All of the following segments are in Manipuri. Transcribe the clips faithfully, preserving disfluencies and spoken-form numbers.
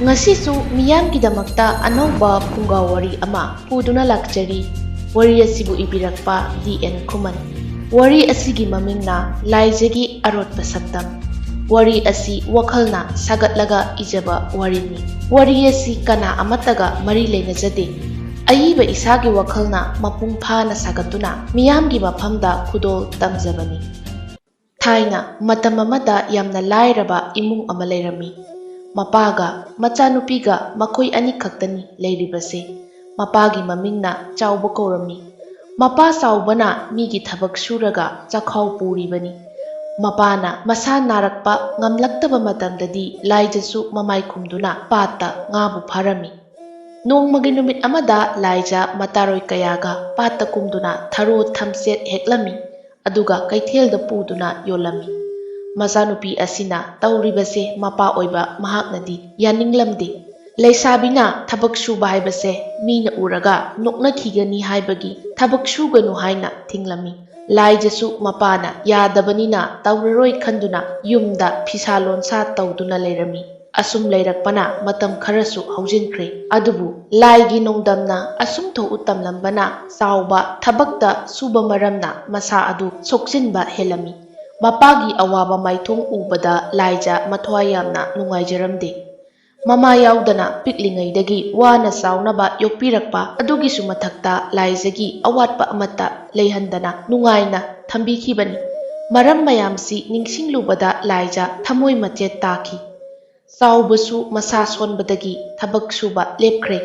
ꯉꯁꯤꯁꯨ ꯃꯤꯌꯥꯝꯒꯤꯗꯃꯛꯇ ꯑꯅꯧꯕ ꯐꯨꯡꯒꯥ ꯋꯥꯔꯤ ꯑꯃ ꯄꯨꯗꯨꯅ ꯂꯥꯛꯆꯔꯤ꯫ ꯋꯥꯔꯤ ꯑꯁꯤꯕꯨ ꯏꯕꯤꯔꯛꯄ ꯗꯤ ꯑꯦꯟ ꯈꯨꯃꯟ꯫ ꯋꯥꯔꯤ ꯑꯁꯤꯒꯤ ꯃꯃꯤꯡꯅ ꯂꯥꯏꯖꯒꯤ ꯑꯔꯣꯠꯄ ꯁꯛꯇꯝ꯫ ꯋꯥꯔꯤ ꯑꯁꯤ ꯋꯥꯈꯜꯅ ꯁꯥꯒꯠꯂꯒ ꯏꯖꯕ ꯋꯥꯔꯤꯅꯤ꯫ ꯋꯥꯔꯤ ꯑꯁꯤ ꯀꯅꯥ ꯑꯃꯠꯇꯒ ꯃꯔꯤ ꯂꯩꯅꯖꯗꯦ꯫ ꯑꯏꯕ ꯏꯁꯥꯒꯤ ꯋꯥꯈꯜꯅ ꯃꯄꯨꯡ ꯐꯥꯅ ꯁꯥꯒꯠꯇꯨꯅ ꯃꯤꯌꯥꯝꯒꯤ ꯃꯐꯝꯗ ꯈꯨꯗꯣꯜ ꯇꯝꯖꯕꯅꯤ꯫ ꯊꯥꯏꯅ ꯃꯇꯝ ꯑꯃꯗ ꯌꯥꯝꯅ ꯂꯥꯏꯔꯕ ꯏꯃꯨꯡ ꯑꯃ ꯂꯩꯔꯝꯃꯤ꯫ ꯃꯄꯥꯒ ꯃꯆꯥꯅꯨꯄꯤꯒ ꯃꯈꯣꯏ ꯑꯅꯤꯈꯛꯇꯅꯤ ꯂꯩꯔꯤꯕꯁꯦ꯫ ꯃꯄꯥꯒꯤ ꯃꯃꯤꯡꯅ ꯆꯥꯎꯕ ꯀꯧꯔꯝꯃꯤ꯫ ꯃꯄꯥ ꯆꯥꯎꯕꯅ ꯃꯤꯒꯤ ꯊꯕꯛ ꯁꯨꯔꯒ ꯆꯥꯛꯈꯥꯎ ꯄꯨꯔꯤꯕꯅꯤ꯫ ꯃꯄꯥꯅ ꯃꯁꯥ ꯅꯥꯔꯛꯄ ꯉꯝꯂꯛꯇꯕ ꯃꯇꯝꯗꯗꯤ ꯂꯥꯏꯖꯁꯨ ꯃꯃꯥꯏ ꯈꯨꯝꯗꯨꯅ ꯄꯥꯠꯇ ꯉꯥꯕꯨ ꯐꯥꯔꯝꯃꯤ꯫ ꯅꯣꯡꯃꯒꯤ ꯅꯨꯃꯤꯠ ꯑꯃꯗ ꯂꯥꯏꯖ ꯃꯇꯥꯔꯣꯏ ꯀꯌꯥꯒ ꯄꯥꯠꯇ ꯀꯨꯝꯗꯨꯅ ꯊꯔꯣ ꯊꯝꯆꯦꯠ ꯍꯦꯛꯂꯝꯃꯤ, ꯑꯗꯨꯒ ꯀꯩꯊꯦꯜꯗ ꯄꯨꯗꯨꯅ ꯌꯣꯜꯂꯝꯃꯤ꯫ ꯃꯆꯥꯅꯨꯄꯤ ꯑꯁꯤꯅ ꯇꯧꯔꯤꯕꯁꯦ ꯃꯄꯥ ꯑꯣꯏꯕ ꯃꯍꯥꯛꯅꯗꯤ ꯌꯥꯅꯤꯡꯂꯝꯗꯦ꯫ ꯂꯩꯁꯥꯕꯤꯅ ꯊꯕꯛ ꯁꯨꯕ ꯍꯥꯏꯕꯁꯦ ꯃꯤꯅ ꯎꯔꯒ ꯅꯣꯛꯅꯈꯤꯒꯅꯤ ꯍꯥꯏꯕꯒꯤ ꯊꯕꯛ ꯁꯨꯒꯅꯨ ꯍꯥꯏꯅ ꯊꯤꯡꯂꯝꯃꯤ꯫ ꯂꯥꯏꯖꯁꯨ ꯃꯄꯥꯅ ꯌꯥꯗꯕꯅꯤꯅ ꯇꯧꯔꯔꯣꯏ ꯈꯟꯗꯨꯅ ꯌꯨꯝꯗ ꯐꯤꯁꯥ ꯂꯣꯟꯁꯥ ꯇꯧꯗꯨꯅ ꯂꯩꯔꯝꯃꯤ꯫ ꯑꯁꯨꯝ ꯂꯩꯔꯛꯄꯅ ꯃꯇꯝ ꯈꯔꯁꯨ ꯍꯧꯖꯤꯟꯈ꯭ꯔꯦ꯫ ꯑꯗꯨꯕꯨ ꯂꯥꯏꯒꯤ ꯅꯣꯡꯗꯝꯅ ꯑꯁꯨꯝ ꯊꯣꯛꯎ ꯇꯝꯂꯝꯕꯅ ꯆꯥꯎꯕ ꯊꯕꯛꯇ ꯁꯨꯕ ꯃꯔꯝꯅ ꯃꯁꯥ ꯑꯗꯨ ꯁꯣꯛꯆꯤꯟꯕ ꯍꯦꯜꯂꯝꯃꯤ꯫ ꯃꯄꯥꯒꯤ ꯑꯋꯥꯕ ꯃꯥꯏꯊꯣꯡ ꯎꯕꯗ ꯂꯥꯏꯖ ꯃꯊ꯭ꯋꯥꯏ ꯌꯥꯝꯅ ꯅꯨꯡꯉꯥꯏꯖꯔꯝꯗꯦ꯫ ꯃꯃꯥ ꯌꯥꯎꯗꯅ ꯄꯤꯛꯂꯤꯉꯩꯗꯒꯤ ꯋꯥꯅ ꯆꯥꯎꯅꯕ ꯌꯣꯛꯄꯤꯔꯛꯄ ꯑꯗꯨꯒꯤꯁꯨ ꯃꯊꯛꯇ ꯂꯥꯏꯖꯒꯤ ꯑꯋꯥꯠꯄ ꯑꯃꯠꯇ ꯂꯩꯍꯟꯗꯅ ꯅꯨꯡꯉꯥꯏꯅ ꯊꯝꯕꯤꯈꯤꯕꯅꯤ꯫ ꯃꯔꯝ ꯃꯌꯥꯝꯁꯤ ꯅꯤꯡꯁꯤꯡꯂꯨꯕꯗ ꯂꯥꯏꯖ ꯊꯃꯣꯏ ꯃꯆꯦꯠ ꯇꯥꯈꯤ꯫ ꯆꯥꯎꯕꯁꯨ ꯃꯁꯥ ꯁꯣꯟꯕꯗꯒꯤ ꯊꯕꯛ ꯁꯨꯕ ꯂꯦꯞꯈ꯭ꯔꯦ꯫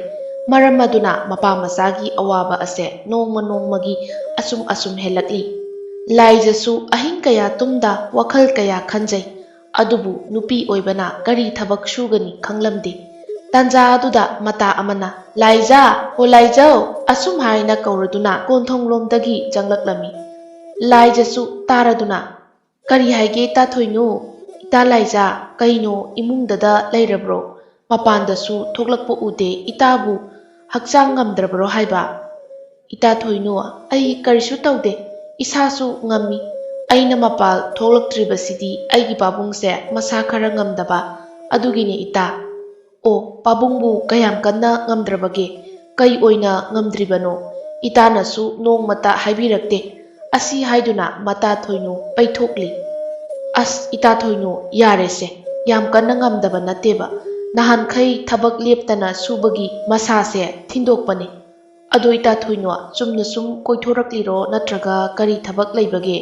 ꯃꯔꯝ ꯑꯗꯨꯅ ꯃꯄꯥ ꯃꯆꯥꯒꯤ ꯑꯋꯥꯕ ꯑꯁꯦ ꯅꯣꯡꯃ ꯅꯣꯡꯃꯒꯤ ꯑꯁꯨꯝ ꯑꯁꯨꯝ ꯍꯦꯜꯂꯛꯂꯤ꯫ ꯂꯥꯏꯖꯁꯨ ꯑꯍꯤꯡ ꯀꯌꯥ ꯇꯨꯝꯗ ꯋꯥꯈꯜ ꯀꯌꯥ ꯈꯟꯖꯩ꯫ ꯑꯗꯨꯕꯨ ꯅꯨꯄꯤ ꯑꯣꯏꯕꯅ ꯀꯔꯤ ꯊꯕꯛ ꯁꯨꯒꯅꯤ ꯈꯪꯂꯝꯗꯦ꯫ ꯇꯥꯟꯖꯥ ꯑꯗꯨꯗ ꯃꯇꯥ ꯑꯃꯅ, "ꯂꯥꯏꯖ, ꯍꯣ ꯂꯥꯏꯖꯧ!" ꯑꯁꯨꯝ ꯍꯥꯏꯅ ꯀꯧꯔꯗꯨꯅ ꯀꯣꯟꯊꯣꯡꯂꯣꯝꯗꯒꯤ ꯆꯪꯂꯛꯂꯝꯃꯤ꯫ ꯂꯥꯏꯖꯁꯨ ꯇꯥꯔꯗꯨꯅ, "ꯀꯔꯤ ꯍꯥꯏꯒꯦ ꯏꯇꯥ ꯊꯣꯏꯅꯨ? ꯏꯇꯥ ꯂꯥꯏꯖꯥ, ꯀꯩꯅꯣ ꯏꯃꯨꯡꯗꯗ ꯂꯩꯔꯕ꯭ꯔꯣ? ꯃꯄꯥꯟꯗꯁꯨ ꯊꯣꯛꯂꯛꯄ ꯎꯗꯦ꯫ ꯏꯇꯥꯕꯨ ꯍꯛꯆꯥꯡ ꯉꯝꯗ꯭ꯔꯕ꯭ꯔꯣ ꯍꯥꯏꯕ?" "ꯏꯇꯥ ꯊꯣꯏꯅꯨ, ꯑꯩ ꯀꯔꯤꯁꯨ ꯇꯧꯗꯦ꯫ ꯏꯁꯥꯁꯨ ꯉꯝꯃꯤ꯫ ꯑꯩꯅ ꯃꯄꯥꯜ ꯊꯣꯛꯂꯛꯇ꯭ꯔꯤꯕꯁꯤꯗꯤ ꯑꯩꯒꯤ ꯄꯥꯕꯨꯡꯁꯦ ꯃꯁꯥ ꯈꯔ ꯉꯝꯗꯕ ꯑꯗꯨꯒꯤꯅꯦ ꯏꯇꯥ꯫" "ꯑꯣ, ꯄꯥꯕꯨꯡꯕꯨ ꯀꯌꯥꯝ ꯀꯟꯅ ꯉꯝꯗ꯭ꯔꯕꯒꯦ? ꯀꯩ ꯑꯣꯏꯅ ꯉꯝꯗ꯭ꯔꯤꯕꯅꯣ? ꯏꯇꯥꯅꯁꯨ ꯅꯣꯡꯃꯇ ꯍꯥꯏꯕꯤꯔꯛꯇꯦ꯫" ꯑꯁꯤ ꯍꯥꯏꯗꯨꯅ ꯃꯇꯥ ꯊꯣꯏꯅꯨ ꯄꯩꯊꯣꯛꯂꯤ꯫ "ꯑꯁ, ꯏꯇꯥ ꯊꯣꯏꯅꯨ, ꯌꯥꯔꯦꯁꯦ꯫ ꯌꯥꯝ ꯀꯟꯅ ꯉꯝꯗꯕ ꯅꯠꯇꯦꯕ꯫ ꯅꯍꯥꯟꯈꯩ ꯊꯕꯛ ꯂꯦꯞꯇꯅ ꯁꯨꯕꯒꯤ ꯃꯁꯥꯁꯦ ꯊꯤꯟꯗꯣꯛꯄꯅꯤ꯫ ꯑꯗꯣ ꯏꯇꯥ ꯊꯣꯏꯅꯣ, ꯆꯨꯝꯅ ꯁꯨꯝ ꯀꯣꯏꯊꯣꯔꯛꯂꯤꯔꯣ, ꯅꯠꯇ꯭ꯔꯒ ꯀꯔꯤ ꯊꯕꯛ ꯂꯩꯕꯒꯦ?"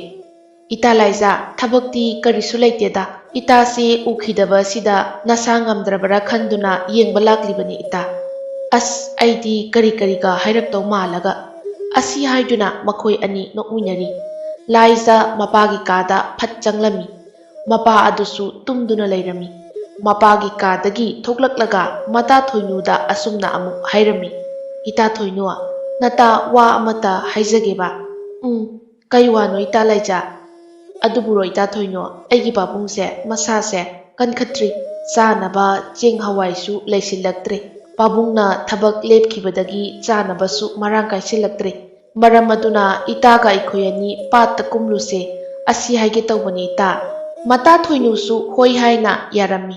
"ꯏꯇꯥ ꯂꯥꯏꯖꯥ, ꯊꯕꯛꯇꯤ ꯀꯔꯤꯁꯨ ꯂꯩꯇꯦꯗ꯫ ꯏꯇꯥꯁꯤ ꯎꯈꯤꯗꯕ ꯑꯁꯤꯗ ꯅꯁꯥ ꯉꯝꯗ꯭ꯔꯕꯔꯥ ꯈꯟꯗꯨꯅ ꯌꯦꯡꯕ ꯂꯥꯛꯂꯤꯕꯅꯤ ꯏꯇꯥ꯫" "ꯑꯁ, ꯑꯩꯗꯤ ꯀꯔꯤ ꯀꯔꯤꯒ ꯍꯥꯏꯔꯛꯇꯧ ꯃꯥꯜꯂꯒ꯫" ꯑꯁꯤ ꯍꯥꯏꯗꯨꯅ ꯃꯈꯣꯏ ꯑꯅꯤ ꯅꯣꯛꯃꯤꯟꯅꯔꯤ꯫ ꯂꯥꯏꯖꯥ ꯃꯄꯥꯒꯤ ꯀꯥꯗ ꯐꯠ ꯆꯪꯂꯝꯃꯤ꯫ ꯃꯄꯥ ꯑꯗꯨꯁꯨ ꯇꯨꯝꯗꯨꯅ ꯂꯩꯔꯝꯃꯤ꯫ ꯃꯄꯥꯒꯤ ꯀꯥꯗꯒꯤ ꯊꯣꯛꯂꯛꯂꯒ ꯃꯇꯥ ꯊꯣꯏꯅꯨꯗ ꯑꯁꯨꯝꯅ ꯑꯃꯨꯛ ꯍꯥꯏꯔꯝꯃꯤ, "ꯏꯇꯥ ꯊꯣꯏꯅꯨ, ꯅꯇꯥ ꯋꯥ ꯑꯃꯇ ꯍꯥꯏꯖꯒꯦꯕ꯫" "ꯎꯝ, ꯀꯩ ꯋꯥꯅꯣ ꯏꯇꯥ ꯂꯥꯏꯖꯥ?" "ꯑꯗꯨꯕꯨꯔꯣ ꯏꯇꯥ ꯊꯣꯏꯅꯨ, ꯑꯩꯒꯤ ꯄꯥꯕꯨꯡꯁꯦ ꯃꯁꯥꯁꯦ ꯀꯟꯈꯠꯇ꯭ꯔꯤ꯫ ꯆꯥꯅꯕ ꯆꯦꯡ ꯍꯋꯥꯏꯁꯨ ꯂꯩꯁꯤꯜꯂꯛꯇ꯭ꯔꯦ꯫ ꯄꯥꯕꯨꯡꯅ ꯊꯕꯛ ꯂꯦꯞꯈꯤꯕꯗꯒꯤ ꯆꯥꯅꯕꯁꯨ ꯃꯔꯥꯡ ꯀꯥꯏꯁꯤꯜꯂꯛꯇ꯭ꯔꯦ꯫ ꯃꯔꯝ ꯑꯗꯨꯅ ꯏꯇꯥꯒ ꯑꯩꯈꯣꯏ ꯑꯅꯤ ꯄꯥꯠꯇ ꯀꯨꯝꯂꯨꯁꯦ, ꯑꯁꯤ ꯍꯥꯏꯒꯦ ꯇꯧꯕꯅꯤ ꯏꯇꯥ꯫" ꯃꯇꯥ ꯊꯣꯏꯅꯨꯁꯨ ꯍꯣꯏ ꯍꯥꯏꯅ ꯌꯥꯔꯝꯃꯤ꯫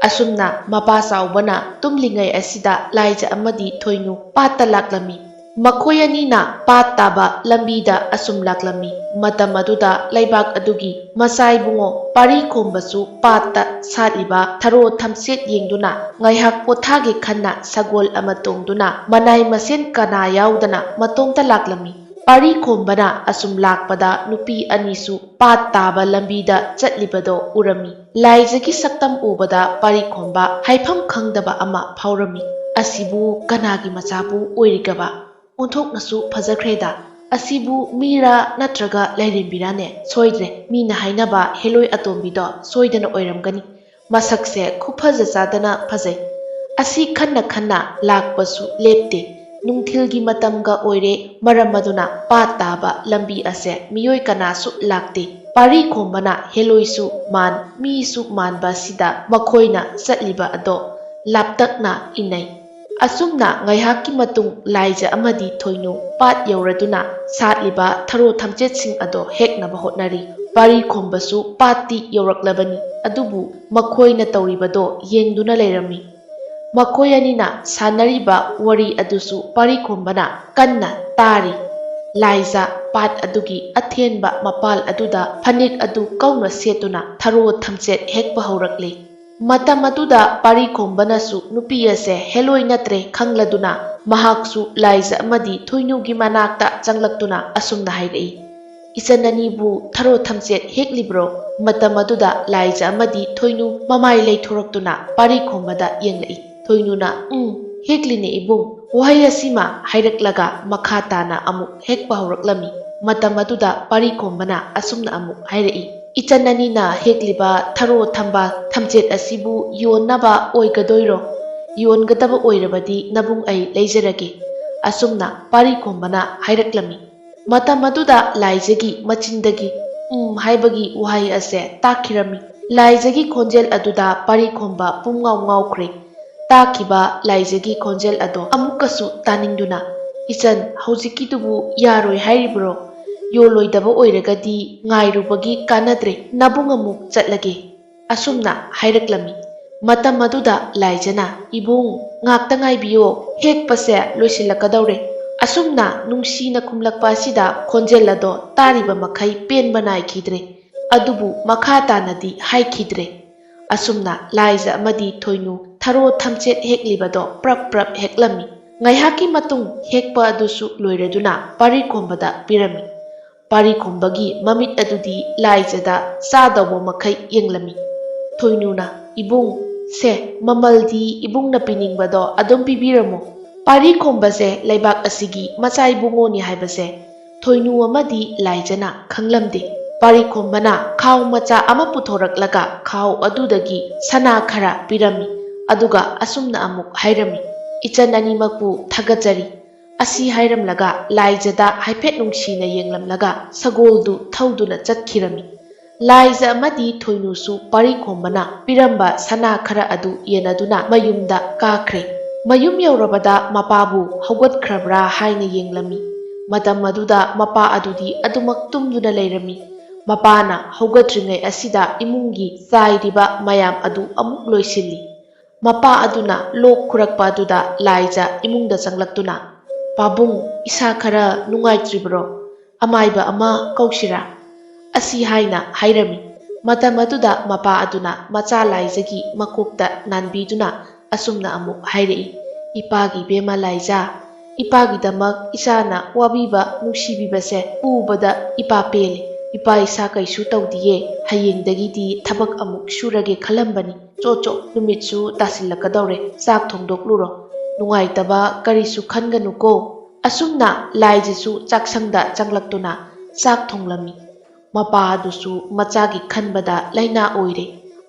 ꯑꯁꯨꯝꯅ ꯃꯄꯥ ꯆꯥꯎꯕꯅ ꯇꯨꯝꯂꯤꯉꯩ ꯑꯁꯤꯗ ꯂꯥꯏꯖ ꯑꯃꯗꯤ ꯊꯣꯏꯅꯨ ꯄꯥꯠꯇ ꯂꯥꯛꯂꯝꯃꯤ꯫ ꯃꯈꯣꯏ ꯑꯅꯤꯅ ꯄꯥꯠ ꯇꯥꯕ ꯂꯝꯕꯤꯗ ꯑꯁꯨꯝ ꯂꯥꯛꯂꯝꯃꯤ꯫ ꯃꯇꯝ ꯑꯗꯨꯗ ꯂꯩꯕꯥꯛ ꯑꯗꯨꯒꯤ ꯃꯆꯥ ꯏꯕꯨꯡꯉꯣ ꯄꯥꯔꯤ ꯈꯣꯝꯕꯁꯨ ꯄꯥꯠꯇ ꯁꯥꯠꯂꯤꯕ ꯊꯔꯣ ꯊꯝꯆꯦꯠ ꯌꯦꯡꯗꯨꯅ ꯉꯥꯏꯍꯥꯛ ꯄꯣꯊꯥꯒꯦ ꯈꯟꯅ ꯁꯒꯣꯜ ꯑꯃ ꯇꯣꯡꯗꯨꯅ ꯃꯅꯥꯏ ꯃꯁꯦꯟ ꯀꯅꯥ ꯌꯥꯎꯗꯅ ꯃꯇꯣꯝꯇ ꯂꯥꯛꯂꯝꯃꯤ꯫ ꯄꯥꯔꯤ ꯈꯣꯝꯕꯅ ꯑꯁꯨꯝ ꯂꯥꯛꯄꯗ ꯅꯨꯄꯤ ꯑꯅꯤꯁꯨ ꯄꯥꯠ ꯇꯥꯕ ꯂꯝꯕꯤꯗ ꯆꯠꯂꯤꯕꯗꯣ ꯎꯔꯝꯃꯤ꯫ ꯂꯥꯏꯖꯒꯤ ꯁꯛꯇꯝ ꯎꯕꯗ ꯄꯥꯔꯤ ꯈꯣꯝꯕ ꯍꯥꯏꯐꯝ ꯈꯪꯗꯕ ꯑꯃ ꯐꯥꯎꯔꯝꯃꯤ꯫ "ꯑꯁꯤꯕꯨ ꯀꯅꯥꯒꯤ ꯃꯆꯥꯕꯨ ꯑꯣꯏꯔꯤꯒꯕ? ꯑꯣꯟꯊꯣꯛꯅꯁꯨ ꯐꯖꯈ꯭ꯔꯦꯗ꯫ ꯑꯁꯤꯕꯨ ꯃꯤꯔꯥ ꯅꯠꯇ꯭ꯔꯒ ꯂꯥꯏꯔꯦꯝꯕꯤꯔꯥꯅꯦ? ꯁꯣꯏꯗ꯭ꯔꯦ, ꯃꯤꯅ ꯍꯥꯏꯅꯕ ꯍꯦꯂꯣꯏ ꯑꯇꯣꯝꯕꯤꯗꯣ ꯁꯣꯏꯗꯅ ꯑꯣꯏꯔꯝꯒꯅꯤ꯫ ꯃꯁꯛꯁꯦ ꯈꯨꯐꯖ ꯆꯥꯗꯅ ꯐꯖꯩ꯫" ꯑꯁꯤ ꯈꯟꯅ ꯈꯟꯅ ꯂꯥꯛꯄꯁꯨ ꯂꯦꯞꯇꯦ꯫ ꯅꯨꯡꯊꯤꯜꯒꯤ ꯃꯇꯝꯒ ꯑꯣꯏꯔꯦ, ꯃꯔꯝ ꯑꯗꯨꯅ ꯄꯥꯠ ꯇꯥꯕ ꯂꯝꯕꯤ ꯑꯁꯦ ꯃꯤꯑꯣꯏ ꯀꯅꯥꯁꯨ ꯂꯥꯛꯇꯦ꯫ ꯄꯥꯔꯤ ꯈꯣꯝꯕꯅ ꯍꯦꯂꯣꯏꯁꯨ ꯃꯥꯟ, ꯃꯤꯁꯨ ꯃꯥꯟꯕ ꯑꯁꯤꯗ ꯃꯈꯣꯏꯅ ꯆꯠꯂꯤꯕ ꯑꯗꯣ ꯂꯥꯞꯇꯛꯅ ꯏꯟꯅꯩ꯫ ꯑꯁꯨꯝꯅ ꯉꯥꯏꯍꯥꯛꯀꯤ ꯃꯇꯨꯡ ꯂꯥꯏꯖ ꯑꯃꯗꯤ ꯊꯣꯏꯅꯨ ꯄꯥꯠ ꯌꯧꯔꯗꯨꯅ ꯁꯥꯠꯂꯤꯕ ꯊꯔꯣ ꯊꯝꯆꯦꯠꯁꯤꯡ ꯑꯗꯣ ꯍꯦꯛꯅꯕ ꯍꯣꯠꯅꯔꯤ꯫ ꯄꯥꯔꯤ ꯈꯣꯝꯕꯁꯨ ꯄꯥꯠꯇꯤ ꯌꯧꯔꯛꯂꯕꯅꯤ, ꯑꯗꯨꯕꯨ ꯃꯈꯣꯏꯅ ꯇꯧꯔꯤꯕꯗꯣ ꯌꯦꯡꯗꯨꯅ ꯂꯩꯔꯝꯃꯤ꯫ ꯃꯈꯣꯏ ꯑꯅꯤꯅ ꯁꯥꯟꯅꯔꯤꯕ ꯋꯥꯔꯤ ꯑꯗꯨꯁꯨ ꯄꯥꯔꯤꯈꯣꯝꯕꯅ ꯀꯟꯅ ꯇꯥꯔꯤ꯫ ꯂꯥꯏꯖ ꯄꯥꯠ ꯑꯗꯨꯒꯤ ꯑꯊꯦꯟꯕ ꯃꯄꯥꯜ ꯑꯗꯨꯗ ꯐꯅꯦꯛ ꯑꯗꯨ ꯀꯧꯅ ꯁꯦꯠꯇꯨꯅ ꯊꯔꯣ ꯊꯝꯆꯦꯠ ꯍꯦꯛꯄ ꯍꯧꯔꯛꯂꯤ꯫ ꯃꯇꯝ ꯑꯗꯨꯗ ꯄꯥꯔꯤꯈꯣꯝꯕꯅꯁꯨ ꯅꯨꯄꯤ ꯑꯁꯦ ꯍꯦꯂꯣꯏ ꯅꯠꯇ꯭ꯔꯦ ꯈꯪꯂꯗꯨꯅ ꯃꯍꯥꯛꯁꯨ ꯂꯥꯏꯖ ꯑꯃꯗꯤ ꯊꯣꯏꯅꯨꯒꯤ ꯃꯅꯥꯛꯇ ꯆꯪꯂꯛꯇꯨꯅ ꯑꯁꯨꯝꯅ ꯍꯥꯏꯔꯛꯏ, "ꯏꯆꯟ ꯑꯅꯤꯕꯨ ꯊꯔꯣ ꯊꯝꯆꯦꯠ ꯍꯦꯛꯂꯤꯕ꯭ꯔꯣ?" ꯃꯇꯝ ꯑꯗꯨꯗ ꯂꯥꯏꯖ ꯑꯃꯗꯤ ꯊꯣꯏꯅꯨ ꯃꯃꯥꯏ ꯂꯩꯊꯣꯔꯛꯇꯨꯅ ꯄꯥꯔꯤꯈꯣꯝꯕꯗ ꯌꯦꯡꯂꯛꯏ꯫ ꯊꯣꯏꯅꯨꯅ, "ꯎꯝ, ꯍꯦꯛꯂꯤꯅꯦ ꯏꯕꯨꯡ" ꯋꯥꯍꯩ ꯑꯁꯤꯃ ꯍꯥꯏꯔꯛꯂꯒ ꯃꯈꯥ ꯇꯥꯅ ꯑꯃꯨꯛ ꯍꯦꯛꯄ ꯍꯧꯔꯛꯂꯝꯃꯤ꯫ ꯃꯇꯝ ꯑꯗꯨꯗ ꯄꯥꯔꯤꯈꯣꯝꯕꯅ ꯑꯁꯨꯝꯅ ꯑꯃꯨꯛ ꯍꯥꯏꯔꯛꯏ, "ꯏꯆꯟ ꯑꯅꯤꯅ ꯍꯦꯛꯂꯤꯕ ꯊꯔꯣ ꯊꯝꯕꯥꯜ ꯊꯝꯆꯦꯠ ꯑꯁꯤꯕꯨ ꯌꯣꯟꯅꯕ ꯑꯣꯏꯒꯗꯣꯏꯔꯣ? ꯌꯣꯟꯒꯗꯕ ꯑꯣꯏꯔꯕꯗꯤ ꯅꯕꯨꯡ ꯑꯩ ꯂꯩꯖꯔꯒꯦ"꯫ ꯑꯁꯨꯝꯅ ꯄꯥꯔꯤꯈꯣꯝꯕꯅ ꯍꯥꯏꯔꯛꯂꯝꯃꯤ꯫ ꯃꯇꯝ ꯑꯗꯨꯗ ꯂꯥꯏꯖꯒꯤ ꯃꯆꯤꯟꯗꯒꯤ "ꯎꯝ" ꯍꯥꯏꯕꯒꯤ ꯋꯥꯍꯩ ꯑꯁꯦ ꯇꯥꯈꯤꯔꯝꯃꯤ꯫ ꯂꯥꯏꯖꯒꯤ ꯈꯣꯟꯖꯦꯜ ꯑꯗꯨꯗ ꯄꯥꯔꯤꯈꯣꯝꯕ ꯄꯨꯝꯉꯥꯎ ꯉꯥꯎꯈ꯭ꯔꯦ꯫ ꯇꯥꯈꯤꯕ ꯂꯥꯏꯖꯒꯤ ꯈꯣꯟꯖꯦꯜ ꯑꯗꯣ ꯑꯃꯨꯛꯀꯁꯨ ꯇꯥꯅꯤꯡꯗꯨꯅ, "ꯏꯆꯟ, ꯍꯧꯖꯤꯛꯀꯤꯗꯨꯕꯨ ꯌꯥꯔꯣꯏ ꯍꯥꯏꯔꯤꯕ꯭ꯔꯣ? ꯌꯣꯜꯂꯣꯏꯗꯕ ꯑꯣꯏꯔꯒꯗꯤ ꯉꯥꯏꯔꯨꯕꯒꯤ ꯀꯥꯟꯅꯗ꯭ꯔꯦ, ꯅꯕꯨꯡ ꯑꯃꯨꯛ ꯆꯠꯂꯒꯦ"꯫ ꯑꯁꯨꯝꯅ ꯍꯥꯏꯔꯛꯂꯝꯃꯤ꯫ ꯃꯇꯝ ꯑꯗꯨꯗ ꯂꯥꯏꯖꯅ, "ꯏꯕꯨꯡ, ꯉꯥꯛꯇ ꯉꯥꯏꯕꯤꯌꯣ, ꯍꯦꯛꯄꯁꯦ ꯂꯣꯏꯁꯤꯜꯂꯛꯀꯗꯧꯔꯦ"꯫ ꯑꯁꯨꯝꯅ ꯅꯨꯡꯁꯤꯅ ꯈꯨꯝꯂꯛꯄ ꯑꯁꯤꯗ ꯈꯣꯟꯖꯦꯜ ꯑꯗꯣ ꯇꯥꯔꯤꯕ ꯃꯈꯩ ꯄꯦꯟꯕ ꯅꯥꯏꯈꯤꯗ꯭ꯔꯦ꯫ ꯑꯗꯨꯕꯨ ꯃꯈꯥ ꯇꯥꯅꯗꯤ ꯍꯥꯏꯈꯤꯗ꯭ꯔꯦ꯫ ꯑꯁꯨꯝꯅ ꯂꯥꯏꯖ ꯑꯃꯗꯤ ꯊꯣꯏꯅꯨ ꯊꯔꯣ ꯊꯝꯆꯦꯠ ꯍꯦꯛꯂꯤꯕꯗꯣ ꯄ꯭ꯔꯞ ꯄ꯭ꯔꯞ ꯍꯦꯛꯂꯝꯃꯤ꯫ ꯉꯥꯏꯍꯥꯛꯀꯤ ꯃꯇꯨꯡ ꯍꯦꯛꯄ ꯑꯗꯨꯁꯨ ꯂꯣꯏꯔꯗꯨꯅ ꯄꯥꯔꯤꯈꯣꯝꯕꯗ ꯄꯤꯔꯝꯃꯤ꯫ ꯄꯥꯔꯤꯈꯣꯝꯕꯒꯤ ꯃꯃꯤꯠ ꯑꯗꯨꯗꯤ ꯂꯥꯏꯖꯗ ꯆꯥꯗꯧꯕ ꯃꯈꯩ ꯌꯦꯡꯂꯝꯃꯤ꯫ ꯊꯣꯏꯅꯨꯅ, "ꯏꯕꯨꯡ, ꯁꯦ, ꯃꯃꯜꯗꯤ ꯏꯕꯨꯡꯅ ꯄꯤꯅꯤꯡꯕꯗꯣ ꯑꯗꯨꯝ ꯄꯤꯕꯤꯔꯝꯃꯣ꯫ ꯄꯥꯔꯤꯈꯣꯝꯕꯁꯦ ꯂꯩꯕꯥꯛ ꯑꯁꯤꯒꯤ ꯃꯆꯥ ꯏꯕꯨꯡꯉꯣꯅꯤ ꯍꯥꯏꯕꯁꯦ ꯊꯣꯏꯅꯨ ꯑꯃꯗꯤ ꯂꯥꯏꯖꯅ ꯈꯪꯂꯝꯗꯦ"꯫ ꯄꯥꯔꯤꯈꯣꯝꯕꯅ ꯈꯥꯎ ꯃꯆꯥ ꯑꯃ ꯄꯨꯊꯣꯔꯛꯂꯒ ꯈꯥꯎ ꯑꯗꯨꯗꯒꯤ ꯁꯅꯥ ꯈꯔ ꯄꯤꯔꯝꯃꯤ꯫ ꯑꯗꯨꯒ ꯑꯁꯨꯝꯅ ꯑꯃꯨꯛ ꯍꯥꯏꯔꯝꯃꯤ, "ꯏꯆꯟ ꯑꯅꯤꯃꯛꯄꯨ ꯊꯥꯒꯠꯆꯔꯤ"꯫ ꯑꯁꯤ ꯍꯥꯏꯔꯝꯂꯒ ꯂꯥꯏꯖꯗ ꯍꯥꯏꯐꯦꯠ ꯅꯨꯡꯁꯤꯅ ꯌꯦꯡꯂꯝꯂꯒ ꯁꯒꯣꯜꯗꯨ ꯊꯧꯗꯨꯅ ꯆꯠꯈꯤꯔꯝꯃꯤ꯫ ꯂꯥꯏꯖ ꯑꯃꯗꯤ ꯊꯣꯏꯅꯨꯁꯨ ꯄꯥꯔꯤꯈꯣꯝꯕꯅ ꯄꯤꯔꯝꯕ ꯁꯅꯥ ꯈꯔ ꯑꯗꯨ ꯌꯦꯟꯅꯗꯨꯅ ꯃꯌꯨꯝꯗ ꯀꯥꯈ꯭ꯔꯦ꯫ ꯃꯌꯨꯝ ꯌꯧꯔꯕꯗ ꯃꯄꯥꯕꯨ ꯍꯧꯒꯠꯈ꯭ꯔꯕ꯭ꯔꯥ ꯍꯥꯏꯅ ꯌꯦꯡꯂꯝꯃꯤ꯫ ꯃꯇꯝ ꯑꯗꯨꯗ ꯃꯄꯥ ꯑꯗꯨꯗꯤ ꯑꯗꯨꯃꯛ ꯇꯨꯝꯗꯨꯅ ꯂꯩꯔꯝꯃꯤ꯫ ꯃꯄꯥꯅ ꯍꯧꯒꯠꯇ꯭ꯔꯤꯉꯩ ꯑꯁꯤꯗ ꯏꯃꯨꯡꯒꯤ ꯆꯥꯏꯔꯤꯕ ꯃꯌꯥꯝ ꯑꯗꯨ ꯑꯃꯨꯛ ꯂꯣꯏꯁꯤꯜꯂꯤ꯫ ꯃꯄꯥ ꯑꯗꯨꯅ ꯂꯣꯛ ꯈꯨꯔꯛꯄ ꯑꯗꯨꯗ ꯂꯥꯏꯖ ꯏꯃꯨꯡꯗ ꯆꯪꯂꯛꯇꯨꯅ, "ꯄꯥꯕꯨꯡ, ꯏꯁꯥ ꯈꯔ ꯅꯨꯡꯉꯥꯏꯇ꯭ꯔꯤꯕ꯭ꯔꯣ? ꯑꯃꯥꯏꯕ ꯑꯃ ꯀꯧꯁꯤꯔꯥ?" ꯑꯁꯤ ꯍꯥꯏꯅ ꯍꯥꯏꯔꯝꯃꯤ꯫ ꯃꯇꯝ ꯑꯗꯨꯗ ꯃꯄꯥ ꯑꯗꯨꯅ ꯃꯆꯥ ꯂꯥꯏꯖꯒꯤ ꯃꯀꯣꯛꯇ ꯅꯥꯟꯕꯤꯗꯨꯅ ꯑꯁꯨꯝꯅ ꯑꯃꯨꯛ ꯍꯥꯏꯔꯛꯏ, "ꯏꯄꯥꯒꯤ ꯏꯕꯦꯝꯃ ꯂꯥꯏꯖ, ꯏꯄꯥꯒꯤꯗꯃꯛ ꯏꯆꯥꯅ ꯋꯥꯕꯤꯕ ꯅꯨꯡꯁꯤꯕꯤꯕꯁꯦ ꯎꯕꯗ ꯏꯄꯥ ꯄꯦꯜꯂꯤ꯫ ꯏꯄꯥ ꯏꯁꯥ ꯀꯩꯁꯨ ꯇꯧꯗꯤꯌꯦ, ꯍꯌꯦꯡꯗꯒꯤꯗꯤ ꯊꯕꯛ ꯑꯃꯨꯛ ꯁꯨꯔꯒꯦ ꯈꯜꯂꯝꯕꯅꯤ꯫ ꯆꯣ ꯆꯣ, ꯅꯨꯃꯤꯠꯁꯨ ꯇꯥꯁꯤꯜꯂꯛꯀꯗꯧꯔꯦ, ꯆꯥꯛ ꯊꯣꯡꯗꯣꯛꯂꯨꯔꯣ꯫ ꯅꯨꯡꯉꯥꯏꯇꯕ ꯀꯔꯤꯁꯨ ꯈꯟꯒꯅꯨꯀꯣ"꯫ ꯑꯁꯨꯝꯅ ꯂꯥꯏꯖꯁꯨ ꯆꯥꯛꯁꯪꯗ ꯆꯪꯂꯛꯇꯨꯅ ꯆꯥꯛ ꯊꯣꯡꯂꯝꯃꯤ꯫ ꯃꯄꯥ ꯑꯗꯨꯁꯨ ꯃꯆꯥꯒꯤ ꯈꯟꯕꯗ ꯂꯥꯏꯅꯥ ꯑꯣꯏꯔꯦ꯫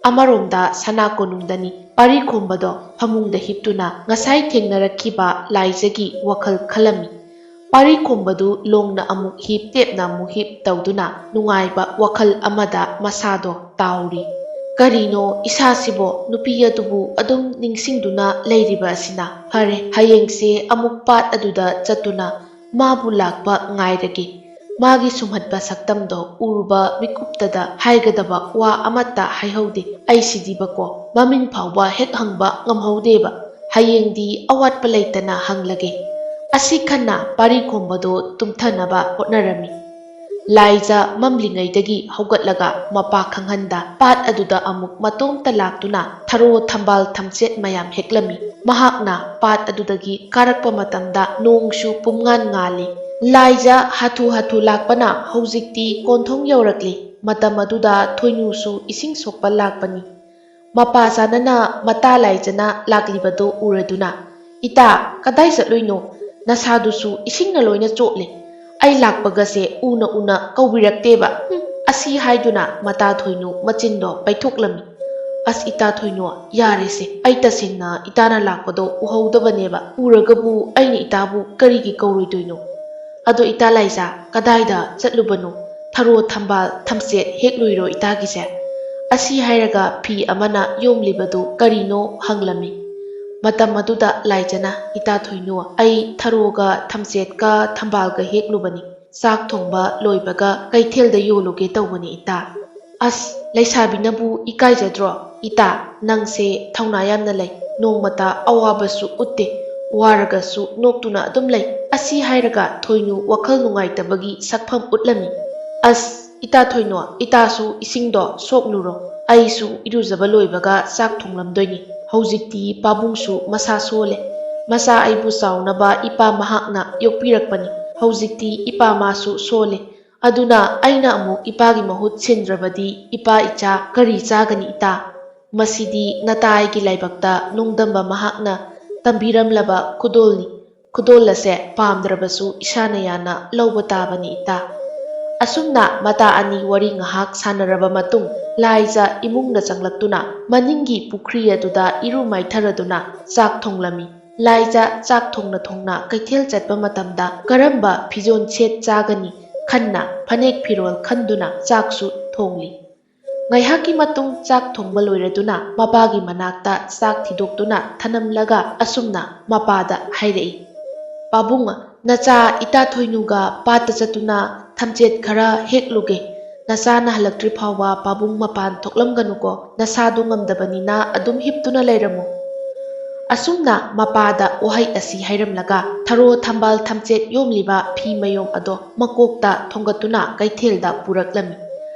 ꯑꯃꯔꯣꯝꯗ ꯁꯅꯥ ꯀꯣꯅꯨꯡꯗꯅꯤ ꯄꯥꯔꯤ ꯈꯣꯝꯕꯗꯣ ꯐꯃꯨꯡꯗ ꯍꯤꯞꯇꯨꯅ ꯉꯁꯥꯏ ꯊꯦꯡꯅꯔꯛꯈꯤꯕ ꯂꯥꯏꯖꯒꯤ ꯋꯥꯈꯜ ꯈꯜꯂꯝꯃꯤ꯫ ꯄꯥꯔꯤ ꯈꯣꯝꯕꯗꯨ ꯂꯣꯡꯅ ꯑꯃꯨꯛ ꯍꯤꯞ, ꯇꯦꯞꯅ ꯑꯃꯨꯛ ꯍꯤꯞ ꯇꯧꯗꯨꯅ ꯅꯨꯡꯉꯥꯏꯕ ꯋꯥꯈꯜ ꯑꯃꯗ ꯃꯁꯥꯗꯣ ꯇꯥꯎꯔꯤ꯫ "ꯀꯔꯤꯅꯣ ꯏꯁꯥꯁꯤꯕꯣ? ꯅꯨꯄꯤ ꯑꯗꯨꯕꯨ ꯑꯗꯨꯝ ꯅꯤꯡꯁꯤꯡꯗꯨꯅ ꯂꯩꯔꯤꯕ ꯑꯁꯤꯅ? ꯐꯔꯦ, ꯍꯌꯦꯡꯁꯦ ꯑꯃꯨꯛ ꯄꯥꯠ ꯑꯗꯨꯗ ꯆꯠꯇꯨꯅ ꯃꯥꯕꯨ ꯂꯥꯛꯄ ꯉꯥꯏꯔꯒꯦ꯫ ꯃꯥꯒꯤ ꯁꯨꯝꯍꯠꯄ ꯁꯛꯇꯝꯗꯣ ꯎꯔꯨꯕ ꯃꯤꯀꯨꯞꯇꯗ ꯍꯥꯏꯒꯗꯕ ꯋꯥ ꯑꯃꯠꯇ ꯍꯥꯏꯍꯧꯗꯦ꯫ ꯑꯩꯁꯤꯗꯤꯕꯀꯣ, ꯃꯃꯤꯡ ꯐꯥꯎꯕ ꯍꯦꯛ ꯍꯪꯕ ꯉꯝꯍꯧꯗꯦꯕ꯫ ꯍꯌꯦꯡꯗꯤ ꯑꯋꯥꯠꯄ ꯂꯩꯇꯅ ꯍꯪꯂꯒꯦ"꯫ ꯑꯁꯤ ꯈꯟꯅ ꯄꯥꯔꯤ ꯈꯣꯝꯕꯗꯣ ꯇꯨꯝꯊꯅꯕ ꯍꯣꯠꯅꯔꯝꯃꯤ꯫ ꯂꯥꯏꯖ ꯃꯝꯂꯤꯉꯩꯗꯒꯤ ꯍꯧꯒꯠꯂꯒ ꯃꯄꯥ ꯈꯪꯍꯟꯗ ꯄꯥꯠ ꯑꯗꯨꯗ ꯑꯃꯨꯛ ꯃꯇꯣꯝꯇ ꯂꯥꯛꯇꯨꯅ ꯊꯔꯣ ꯊꯝꯕꯥꯜ ꯊꯝꯆꯦꯠ ꯃꯌꯥꯝ ꯍꯦꯛꯂꯝꯃꯤ꯫ ꯃꯍꯥꯛꯅ ꯄꯥꯠ ꯑꯗꯨꯗꯒꯤ ꯀꯥꯔꯛꯄ ꯃꯇꯝꯗ ꯅꯣꯡꯁꯨ ꯄꯨꯝꯉꯥꯟ ꯉꯥꯜꯂꯤ꯫ ꯂꯥꯏꯖ ꯍꯥꯊꯨ ꯍꯥꯊꯨ ꯂꯥꯛꯄꯅ ꯍꯧꯖꯤꯛꯇꯤ ꯀꯣꯟꯊꯣꯡ ꯌꯧꯔꯛꯂꯤ꯫ ꯃꯇꯝ ꯑꯗꯨꯗ ꯊꯣꯏꯅꯨꯁꯨ ꯏꯁꯤꯡ ꯁꯣꯛꯄ ꯂꯥꯛꯄꯅꯤ꯫ ꯃꯄꯥ ꯆꯥꯅꯅ ꯃꯇꯥ ꯂꯥꯏꯖꯅ ꯂꯥꯛꯂꯤꯕꯗꯨ ꯎꯔꯗꯨꯅ, "ꯏꯇꯥ, ꯀꯗꯥꯏ ꯆꯠꯂꯨꯏꯅꯣ? ꯅꯁꯥꯗꯨꯁꯨ ꯏꯁꯤꯡꯅ ꯂꯣꯏꯅ ꯆꯣꯠꯂꯦ꯫ ꯑꯩ ꯂꯥꯛꯄꯒꯁꯦ ꯎꯅ ꯎꯅ ꯀꯧꯕꯤꯔꯛꯇꯦꯕ꯫ ꯍꯨꯝ!" ꯑꯁꯤ ꯍꯥꯏꯗꯨꯅ ꯃꯇꯥ ꯊꯣꯏꯅꯨ ꯃꯆꯤꯟꯗꯣ ꯄꯩꯊꯣꯛꯂꯝꯃꯤ꯫ "ꯑꯁ, ꯏꯇꯥ ꯊꯣꯏꯅꯨ, ꯌꯥꯔꯦꯁꯦ꯫ ꯑꯩ ꯇꯁꯦꯡꯅ ꯏꯇꯥꯅ ꯂꯥꯛꯄꯗꯣ ꯎꯍꯧꯗꯕꯅꯦꯕ꯫ ꯎꯔꯒꯕꯨ ꯑꯩꯅ ꯏꯇꯥꯕꯨ ꯀꯔꯤꯒꯤ ꯀꯧꯔꯣꯏꯗꯣꯏꯅꯣ? ꯑꯗꯣ ꯏꯇꯥ ꯂꯥꯏꯖ, ꯀꯗꯥꯏꯗ ꯆꯠꯂꯨꯕꯅꯣ? ꯊꯔꯣ ꯊꯝꯕꯥꯜ ꯊꯝꯆꯦꯠ ꯍꯦꯛꯂꯨꯏꯔꯣ ꯏꯇꯥꯒꯤꯁꯦ?" ꯑꯁꯤ ꯍꯥꯏꯔꯒ ꯐꯤ ꯑꯃꯅ ꯌꯣꯝꯂꯤꯕꯗꯨ ꯀꯔꯤꯅꯣ ꯍꯪꯂꯝꯃꯤ꯫ ꯃꯇꯝ ꯑꯗꯨꯗ ꯂꯥꯏꯖꯅ, "ꯏꯇꯥ ꯊꯣꯏꯅꯨ, ꯑꯩ ꯊꯔꯣꯒ ꯊꯝꯆꯦꯠꯀ ꯊꯝꯕꯥꯜꯒ ꯍꯦꯛꯂꯨꯕꯅꯤ꯫ ꯆꯥꯛ ꯊꯣꯡꯕ ꯂꯣꯏꯕꯒ ꯀꯩꯊꯦꯜꯗ ꯌꯣꯜꯂꯨꯒꯦ ꯇꯧꯕꯅꯤ ꯏꯇꯥ"꯫ "ꯑꯁ, ꯂꯩꯁꯥꯕꯤꯅꯕꯨ ꯏꯀꯥꯏꯖꯗ꯭ꯔꯣ? "ꯏꯇꯥ, ꯅꯪꯁꯦ ꯊꯧꯅꯥ ꯌꯥꯝꯅ ꯂꯩ, ꯅꯣꯡꯃꯇ ꯑꯋꯥꯕꯁꯨ ꯎꯠꯇꯦ, ꯋꯥꯔꯒꯁꯨ ꯅꯣꯛꯇꯨꯅ ꯑꯗꯨꯝ ꯂꯩ" ꯑꯁꯤ ꯍꯥꯏꯔꯒ ꯊꯣꯏꯅꯨ ꯋꯥꯈꯜ ꯅꯨꯡꯉꯥꯏꯇꯕꯒꯤ ꯁꯛꯐꯝ ꯎꯠꯂꯝꯃꯤ꯫ "ꯑꯁ, ꯏꯇꯥ ꯊꯣꯏꯅꯨ, ꯏꯇꯥꯁꯨ ꯏꯁꯤꯡꯗꯣ ꯁꯣꯛꯂꯨꯔꯣ, ꯑꯩꯁꯨ ꯏꯔꯨꯖꯕ ꯂꯣꯏꯕꯒ ꯆꯥꯛ ꯊꯣꯡꯂꯝꯗꯣꯏꯅꯤ꯫ ꯍꯧꯖꯤꯛꯇꯤ ꯄꯥꯕꯨꯡꯁꯨ ꯃꯁꯥ ꯁꯣꯜꯂꯦ꯫ ꯃꯁꯥ ꯑꯩꯕꯨ ꯆꯥꯎꯅꯕ ꯏꯄꯥ ꯃꯍꯥꯛꯅ ꯌꯣꯛꯄꯤꯔꯛꯄꯅꯤ꯫ ꯍꯧꯖꯤꯛꯇꯤ ꯏꯄꯥ ꯃꯥꯁꯨ ꯁꯣꯜꯂꯦ꯫ ꯑꯗꯨꯅ ꯑꯩꯅ ꯑꯃꯨꯛ ꯏꯄꯥꯒꯤ ꯃꯍꯨꯠ ꯁꯤꯟꯗ꯭ꯔꯕꯗꯤ ꯏꯄꯥ ꯏꯆꯥ ꯀꯔꯤ ꯆꯥꯒꯅꯤ ꯏꯇꯥ? ꯃꯁꯤꯗꯤ ꯅꯇꯥ ꯑꯩꯒꯤ ꯂꯥꯏꯕꯛꯇ ꯅꯣꯡꯗꯝꯕ ꯃꯍꯥꯛꯅ ꯇꯝꯕꯤꯔꯝꯂꯕ ꯈꯨꯗꯣꯜꯅꯤ꯫ ꯈꯨꯗꯣꯜ ꯑꯁꯦ ꯄꯥꯝꯗ꯭ꯔꯕꯁꯨ ꯏꯁꯥꯅ ꯌꯥꯅ ꯂꯧꯕ ꯇꯥꯕꯅꯤ ꯏꯇꯥ"꯫ ꯑꯁꯨꯝꯅ ꯃꯇꯥ ꯑꯅꯤ ꯋꯥꯔꯤ ꯉꯥꯏꯍꯥꯛ ꯁꯥꯟꯅꯔꯕ ꯃꯇꯨꯡ, ꯂꯥꯏꯖ ꯏꯃꯨꯡꯗ ꯆꯪꯂꯛꯇꯨꯅ ꯃꯅꯤꯡꯒꯤ ꯄꯨꯈ꯭ꯔꯤ ꯑꯗꯨꯗ ꯏꯔꯨ ꯃꯥꯏꯊꯔꯗꯨꯅ ꯆꯥꯛ ꯊꯣꯡꯂꯝꯃꯤ꯫ ꯂꯥꯏꯖ ꯆꯥꯛ ꯊꯣꯡꯅ ꯊꯣꯡꯅ ꯀꯩꯊꯦꯜ ꯆꯠꯄ ꯃꯇꯝꯗ ꯀꯔꯝꯕ ꯐꯤꯖꯣꯜ ꯁꯦꯠ ꯆꯥꯒꯅꯤ ꯈꯟꯅ ꯐꯅꯦꯛ ꯐꯤꯔꯣꯜ ꯈꯟꯗꯨꯅ ꯆꯥꯛꯁꯨ ꯊꯣꯡꯂꯤ꯫ ꯉꯥꯏꯍꯥꯛꯀꯤ ꯃꯇꯨꯡ ꯆꯥꯛ ꯊꯣꯡꯕ ꯂꯣꯏꯔꯗꯨꯅ ꯃꯄꯥꯒꯤ ꯃꯅꯥꯛꯇ ꯆꯥꯛ ꯊꯤꯗꯣꯛꯇꯨꯅ ꯊꯅꯝꯂꯒ ꯑꯁꯨꯝꯅ ꯃꯄꯥꯗ ꯍꯥꯏꯔꯛꯏ, "ꯄꯥꯕꯨꯡ, ꯅꯆꯥ ꯏꯇꯥ ꯊꯣꯏꯅꯨꯒ ꯄꯥꯠꯇ ꯆꯠꯇꯨꯅ ꯊꯝꯆꯦꯠ ꯈꯔ ꯍꯦꯛꯂꯨꯒꯦ꯫ ꯅꯆꯥꯅ ꯍꯜꯂꯛꯇ꯭ꯔꯤ ꯐꯥꯎꯕ ꯄꯥꯕꯨꯡ ꯃꯄꯥꯟ ꯊꯣꯛꯂꯝꯒꯅꯨꯀꯣ, ꯅꯁꯥꯗꯨ ꯉꯝꯗꯕꯅꯤꯅ ꯑꯗꯨꯝ ꯍꯤꯞꯇꯨꯅ ꯂꯩꯔꯝꯃꯨ"꯫ ꯑꯁꯨꯝꯅ ꯃꯄꯥꯗ ꯋꯥꯍꯩ ꯑꯁꯤ ꯍꯥꯏꯔꯝꯂꯒ ꯊꯔꯣ ꯊꯝꯕꯥꯜ ꯊꯝꯆꯦꯠ ꯌꯣꯝꯂꯤꯕ ꯐꯤ ꯃꯌꯣꯝ ꯑꯗꯣ ꯃꯀꯣꯛꯇ ꯊꯣꯡꯒꯠꯇꯨꯅ ꯀꯩꯊꯦꯜꯗ ꯄꯨꯔꯛꯂꯝꯃꯤ꯫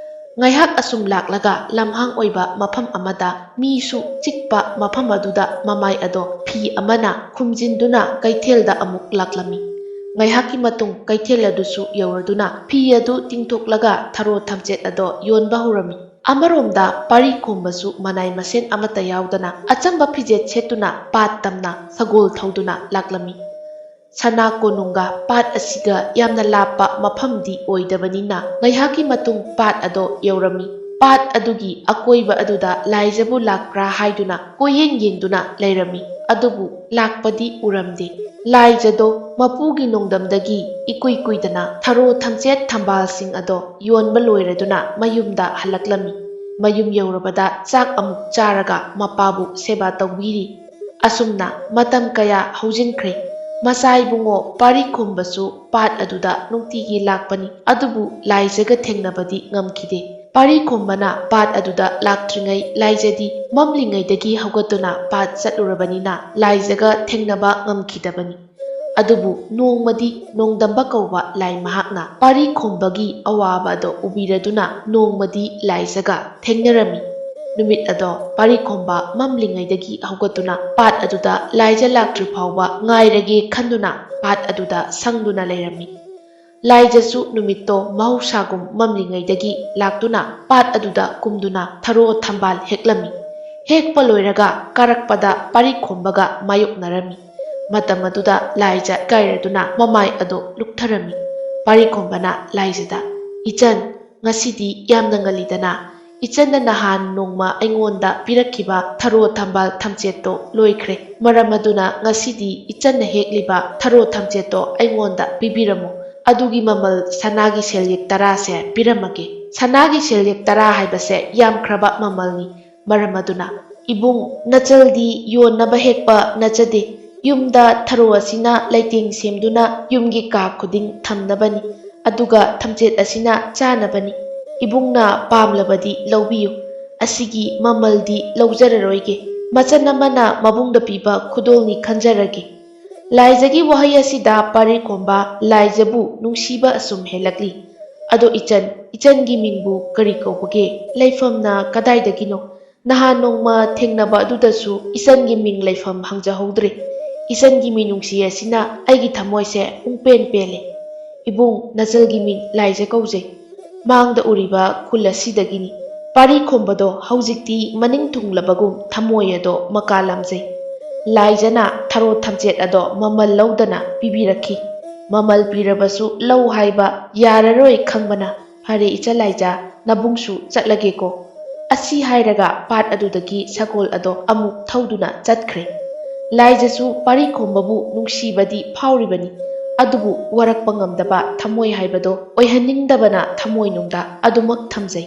ꯉꯥꯏꯍꯥꯛ ꯑꯁꯨꯝ ꯂꯥꯛꯂꯒ ꯂꯝꯍꯥꯡ ꯑꯣꯏꯕ ꯃꯐꯝ ꯑꯃꯗ ꯃꯤꯁꯨ ꯆꯤꯛꯄ ꯃꯐꯝ ꯑꯗꯨꯗ ꯃꯃꯥꯏ ꯑꯗꯣ ꯐꯤ ꯑꯃꯅ ꯈꯨꯝꯖꯤꯟꯗꯨꯅ ꯀꯩꯊꯦꯜꯗ ꯑꯃꯨꯛ ꯂꯥꯛꯂꯝꯃꯤ꯫ ꯉꯥꯏꯍꯥꯛꯀꯤ ꯃꯇꯨꯡ ꯀꯩꯊꯦꯜ ꯑꯗꯨꯁꯨ ꯌꯧꯔꯗꯨꯅ ꯐꯤ ꯑꯗꯨ ꯇꯤꯡꯊꯣꯛꯂꯒ ꯊꯔꯣ ꯊꯝꯆꯦꯠ ꯑꯗꯣ ꯌꯣꯟꯕ ꯍꯧꯔꯝꯃꯤ꯫ ꯑꯃꯔꯣꯝꯗ ꯄꯥꯔꯤ ꯈꯣꯝꯕꯁꯨ ꯃꯅꯥꯏ ꯃꯁꯤꯟ ꯑꯃꯠꯇ ꯌꯥꯎꯗꯅ ꯑꯆꯝꯕ ꯐꯤꯖꯦꯠ ꯁꯦꯠꯇꯨꯅ ꯄꯥꯠ ꯇꯝꯅ ꯁꯒꯣꯜ ꯊꯧꯗꯨꯅ ꯂꯥꯛꯂꯝꯃꯤ꯫ ꯁꯅꯥ ꯀꯣꯅꯨꯡꯒ ꯄꯥꯠ ꯑꯁꯤꯒ ꯌꯥꯝꯅ ꯂꯥꯞꯄ ꯃꯐꯝꯗꯤ ꯑꯣꯏꯗꯕꯅꯤꯅ ꯉꯥꯏꯍꯥꯛꯀꯤ ꯃꯇꯨꯡ ꯄꯥꯠ ꯑꯗꯣ ꯌꯧꯔꯝꯃꯤ꯫ ꯄꯥꯠ ꯑꯗꯨꯒꯤ ꯑꯀꯣꯏꯕ ꯑꯗꯨꯗ ꯂꯥꯏꯖꯕꯨ ꯂꯥꯛꯄ꯭ꯔꯥ ꯍꯥꯏꯗꯨꯅ ꯀꯣꯏꯌꯦꯡ ꯌꯦꯡꯗꯨꯅ ꯂꯩꯔꯝꯃꯤ꯫ ꯑꯗꯨꯕꯨ ꯂꯥꯛꯄꯗꯤ ꯎꯔꯝꯗꯦ꯫ ꯂꯥꯏꯖꯗꯣ ꯃꯄꯨꯒꯤ ꯅꯣꯡꯗꯝꯗꯒꯤ ꯏꯀꯨꯏ ꯀꯨꯏꯗꯅ ꯊꯔꯣ ꯊꯝꯆꯦꯠ ꯊꯝꯕꯥꯜꯁꯤꯡ ꯑꯗꯣ ꯌꯣꯟꯕ ꯂꯣꯏꯔꯗꯨꯅ ꯃꯌꯨꯝꯗ ꯍꯜꯂꯛꯂꯝꯃꯤ꯫ ꯃꯌꯨꯝ ꯌꯧꯔꯕꯗ ꯆꯥꯛ ꯑꯃꯨꯛ ꯆꯥꯔꯒ ꯃꯄꯥꯕꯨ ꯁꯦꯕꯥ ꯇꯧꯕꯤꯔꯤ꯫ ꯑꯁꯨꯝꯅ ꯃꯇꯝ ꯀꯌꯥ ꯍꯧꯖꯤꯟꯈ꯭ꯔꯦ꯫ ꯃꯆꯥ ꯏꯕꯨꯡꯉꯣ ꯄꯥꯔꯤ ꯈꯣꯝꯕꯁꯨ ꯄꯥꯠ ꯑꯗꯨꯗ ꯅꯨꯡꯇꯤꯒꯤ ꯂꯥꯛꯄꯅꯤ, ꯑꯗꯨꯕꯨ ꯂꯥꯏꯖꯒ ꯊꯦꯡꯅꯕꯗꯤ ꯉꯝꯈꯤꯗꯦ꯫ ꯄꯥꯔꯤ ꯈꯣꯝꯕꯅ ꯄꯥꯠ ꯑꯗꯨꯗ ꯂꯥꯛꯇ꯭ꯔꯤꯉꯩ ꯂꯥꯏꯖꯗꯤ ꯃꯝꯂꯤꯉꯩꯗꯒꯤ ꯍꯧꯒꯠꯇꯨꯅ ꯄꯥꯠ ꯆꯠꯂꯨꯔꯕꯅꯤꯅ ꯂꯥꯏꯖꯒ ꯊꯦꯡꯅꯕ ꯉꯝꯈꯤꯗꯕꯅꯤ꯫ ꯑꯗꯨꯕꯨ ꯅꯣꯡꯃꯗꯤ ꯅꯣꯡꯗꯝꯕ ꯀꯧꯕ ꯂꯥꯏ ꯃꯍꯥꯛꯅ ꯄꯥꯔꯤ ꯈꯣꯝꯕꯒꯤ ꯑꯋꯥꯕ ꯑꯗꯣ ꯎꯕꯤꯔꯗꯨꯅ ꯅꯣꯡꯃꯗꯤ ꯂꯥꯏꯖꯒ ꯊꯦꯡꯅꯔꯝꯃꯤ꯫ ꯅꯨꯃꯤꯠ ꯑꯗꯣ ꯄꯥꯔꯤ ꯈꯣꯝꯕ ꯃꯝꯂꯤꯉꯩꯗꯒꯤ ꯍꯧꯒꯠꯇꯨꯅ ꯄꯥꯠ ꯑꯗꯨꯗ ꯂꯥꯏꯖ ꯂꯥꯛꯇ꯭ꯔꯤ ꯐꯥꯎꯕ ꯉꯥꯏꯔꯒꯦ ꯈꯟꯗꯨꯅ ꯄꯥꯠ ꯑꯗꯨꯗ ꯁꯪꯗꯨꯅ ꯂꯩꯔꯝꯃꯤ꯫ ꯂꯥꯏꯖꯁꯨ ꯅꯨꯃꯤꯠꯇꯣ ꯃꯍꯧꯁꯥꯒꯨꯝ ꯃꯝꯂꯤꯉꯩꯗꯒꯤ ꯂꯥꯛꯇꯨꯅ ꯄꯥꯠ ꯑꯗꯨꯗ ꯀꯨꯝꯗꯨꯅ ꯊꯔꯣ ꯊꯝꯕꯥꯜ ꯍꯦꯛꯂꯝꯃꯤ꯫ ꯍꯦꯛꯄ ꯂꯣꯏꯔꯒ ꯀꯥꯔꯛꯄꯗ ꯄꯥꯔꯤ ꯈꯣꯝꯕꯒ ꯃꯥꯌꯣꯛꯅꯔꯝꯃꯤ꯫ ꯃꯇꯝ ꯑꯗꯨꯗ ꯂꯥꯏꯖ ꯏꯀꯥꯏꯔꯗꯨꯅ ꯃꯃꯥꯏ ꯑꯗꯨ ꯂꯨꯛꯊꯔꯝꯃꯤ꯫ ꯄꯥꯔꯤ ꯈꯣꯝꯕꯅ ꯂꯥꯏꯖꯗ, "ꯏꯆꯟ, ꯉꯁꯤꯗꯤ ꯌꯥꯝꯅ ꯉꯜꯂꯤꯗꯅ, ꯏꯆꯟꯅ ꯅꯍꯥꯟ ꯅꯣꯡꯃ ꯑꯩꯉꯣꯟꯗ ꯄꯤꯔꯛꯈꯤꯕ ꯊꯔꯣ ꯊꯝꯕꯥꯜ ꯊꯝꯆꯦꯠꯇꯣ ꯂꯣꯏꯈ꯭ꯔꯦ꯫ ꯃꯔꯝ ꯑꯗꯨꯅ ꯉꯁꯤꯗꯤ ꯏꯆꯟꯅ ꯍꯦꯛꯂꯤꯕ ꯊꯔꯣ ꯊꯝꯆꯦꯠꯇꯣ ꯑꯩꯉꯣꯟꯗ ꯄꯤꯕꯤꯔꯝꯃꯨ꯫ ꯑꯗꯨꯒꯤ ꯃꯃꯜ ꯁꯅꯥꯒꯤ ꯁꯦꯜꯌꯦꯛ ꯇꯔꯥꯁꯦ ꯄꯤꯔꯝꯃꯒꯦ꯫ ꯁꯅꯥꯒꯤ ꯁꯦꯜꯌꯦꯛ ꯇꯔꯥ ꯍꯥꯏꯕꯁꯦ ꯌꯥꯝꯈ꯭ꯔꯕ ꯃꯃꯜꯅꯤ꯫ ꯃꯔꯝ ꯑꯗꯨꯅ, ꯏꯕꯨꯡ, ꯅꯆꯜꯗꯤ ꯌꯣꯟꯅꯕ ꯍꯦꯛꯄ ꯅꯠꯆꯗꯦ꯫ ꯌꯨꯝꯗ ꯊꯔꯣ ꯑꯁꯤꯅ ꯂꯩꯇꯦꯡ ꯁꯦꯝꯗꯨꯅ ꯌꯨꯝꯒꯤ ꯀꯥ ꯈꯨꯗꯤꯡ ꯊꯝꯅꯕꯅꯤ꯫ ꯑꯗꯨꯒ ꯊꯝꯆꯦꯠ ꯑꯁꯤꯅ ꯆꯥꯅꯕꯅꯤ꯫ ꯏꯕꯨꯡꯅ ꯄꯥꯝꯂꯕꯗꯤ ꯂꯧꯕꯤꯌꯨ꯫ ꯑꯁꯤꯒꯤ ꯃꯃꯜꯗꯤ ꯂꯧꯖꯔꯔꯣꯏꯒꯦ꯫ ꯃꯆꯟ ꯑꯃꯅ ꯃꯕꯨꯡꯗ ꯄꯤꯕ ꯈꯨꯗꯣꯜꯅꯤ ꯈꯟꯖꯔꯒꯦ꯫" ꯂꯥꯏꯖꯒꯤ ꯋꯥꯍꯩ ꯑꯁꯤꯗ ꯄꯥꯔꯤ ꯈꯣꯝꯕ ꯂꯥꯏꯖꯕꯨ ꯅꯨꯡꯁꯤꯕ ꯑꯁꯨꯝ ꯍꯦꯜꯂꯛꯂꯤ꯫ "ꯑꯗꯣ ꯏꯆꯟ, ꯏꯆꯟꯒꯤ ꯃꯤꯡꯕꯨ ꯀꯔꯤ ꯀꯧꯕꯒꯦ? ꯂꯩꯐꯝꯅ ꯀꯗꯥꯏꯗꯒꯤꯅꯣ? ꯅꯍꯥꯟ ꯅꯣꯡꯃ ꯊꯦꯡꯅꯕ ꯑꯗꯨꯗꯁꯨ ꯏꯆꯟꯒꯤ ꯃꯤꯡ ꯂꯩꯐꯝ ꯍꯪꯖꯍꯧꯗ꯭ꯔꯦ꯫ ꯏꯆꯟꯒꯤ ꯃꯤꯅꯨꯡꯁꯤ ꯑꯁꯤꯅ ꯑꯩꯒꯤ ꯊꯃꯣꯏꯁꯦ ꯄꯨꯡꯄꯦꯟ ꯄꯦꯜꯂꯦ꯫ ꯏꯕꯨꯡ, ꯅꯆꯜꯒꯤ ꯃꯤꯡ ꯂꯥꯏꯖ ꯀꯧꯖꯩ꯫ ꯃꯥꯡꯗ ꯎꯔꯤꯕ ꯈꯨꯜ ꯑꯁꯤꯗꯒꯤꯅꯤ꯫" ꯄꯥꯔꯤ ꯈꯣꯝꯕꯗꯣ ꯍꯧꯖꯤꯛꯇꯤ ꯃꯅꯤꯡ ꯊꯨꯡꯂꯕꯒꯨꯝ ꯊꯃꯣꯏ ꯑꯗꯣ ꯃꯀꯥ ꯂꯥꯝꯖꯩ꯫ ꯂꯥꯏꯖꯅ ꯊꯔꯣ ꯊꯝꯆꯦꯠ ꯑꯗꯣ ꯃꯃꯜ ꯂꯧꯗꯅ ꯄꯤꯕꯤꯔꯛꯈꯤ꯫ ꯃꯃꯜ ꯄꯤꯔꯕꯁꯨ ꯂꯧ ꯍꯥꯏꯕ ꯌꯥꯔꯔꯣꯏ ꯈꯪꯕꯅ, "ꯐꯔꯦ ꯏꯆꯜ ꯂꯥꯏꯖ, ꯅꯕꯨꯡꯁꯨ ꯆꯠꯂꯒꯦꯀꯣ꯫" ꯑꯁꯤ ꯍꯥꯏꯔꯒ ꯄꯥꯠ ꯑꯗꯨꯗꯒꯤ ꯁꯒꯣꯜ ꯑꯗꯣ ꯑꯃꯨꯛ ꯊꯧꯗꯨꯅ ꯆꯠꯈ꯭ꯔꯦ꯫ ꯂꯥꯏꯖꯁꯨ ꯄꯥꯔꯤ ꯈꯣꯝꯕꯕꯨ ꯅꯨꯡꯁꯤꯕꯗꯤ ꯐꯥꯎꯔꯤꯕꯅꯤ, ꯑꯗꯨꯕꯨ ꯋꯥꯔꯛꯄ ꯉꯝꯗꯕ ꯊꯃꯣꯏ ꯍꯥꯏꯕꯗꯣ ꯑꯣꯏꯍꯟꯅꯤꯡꯗꯕꯅ ꯊꯃꯣꯏꯅꯨꯡꯗ ꯑꯗꯨꯃꯛ ꯊꯝꯖꯩ꯫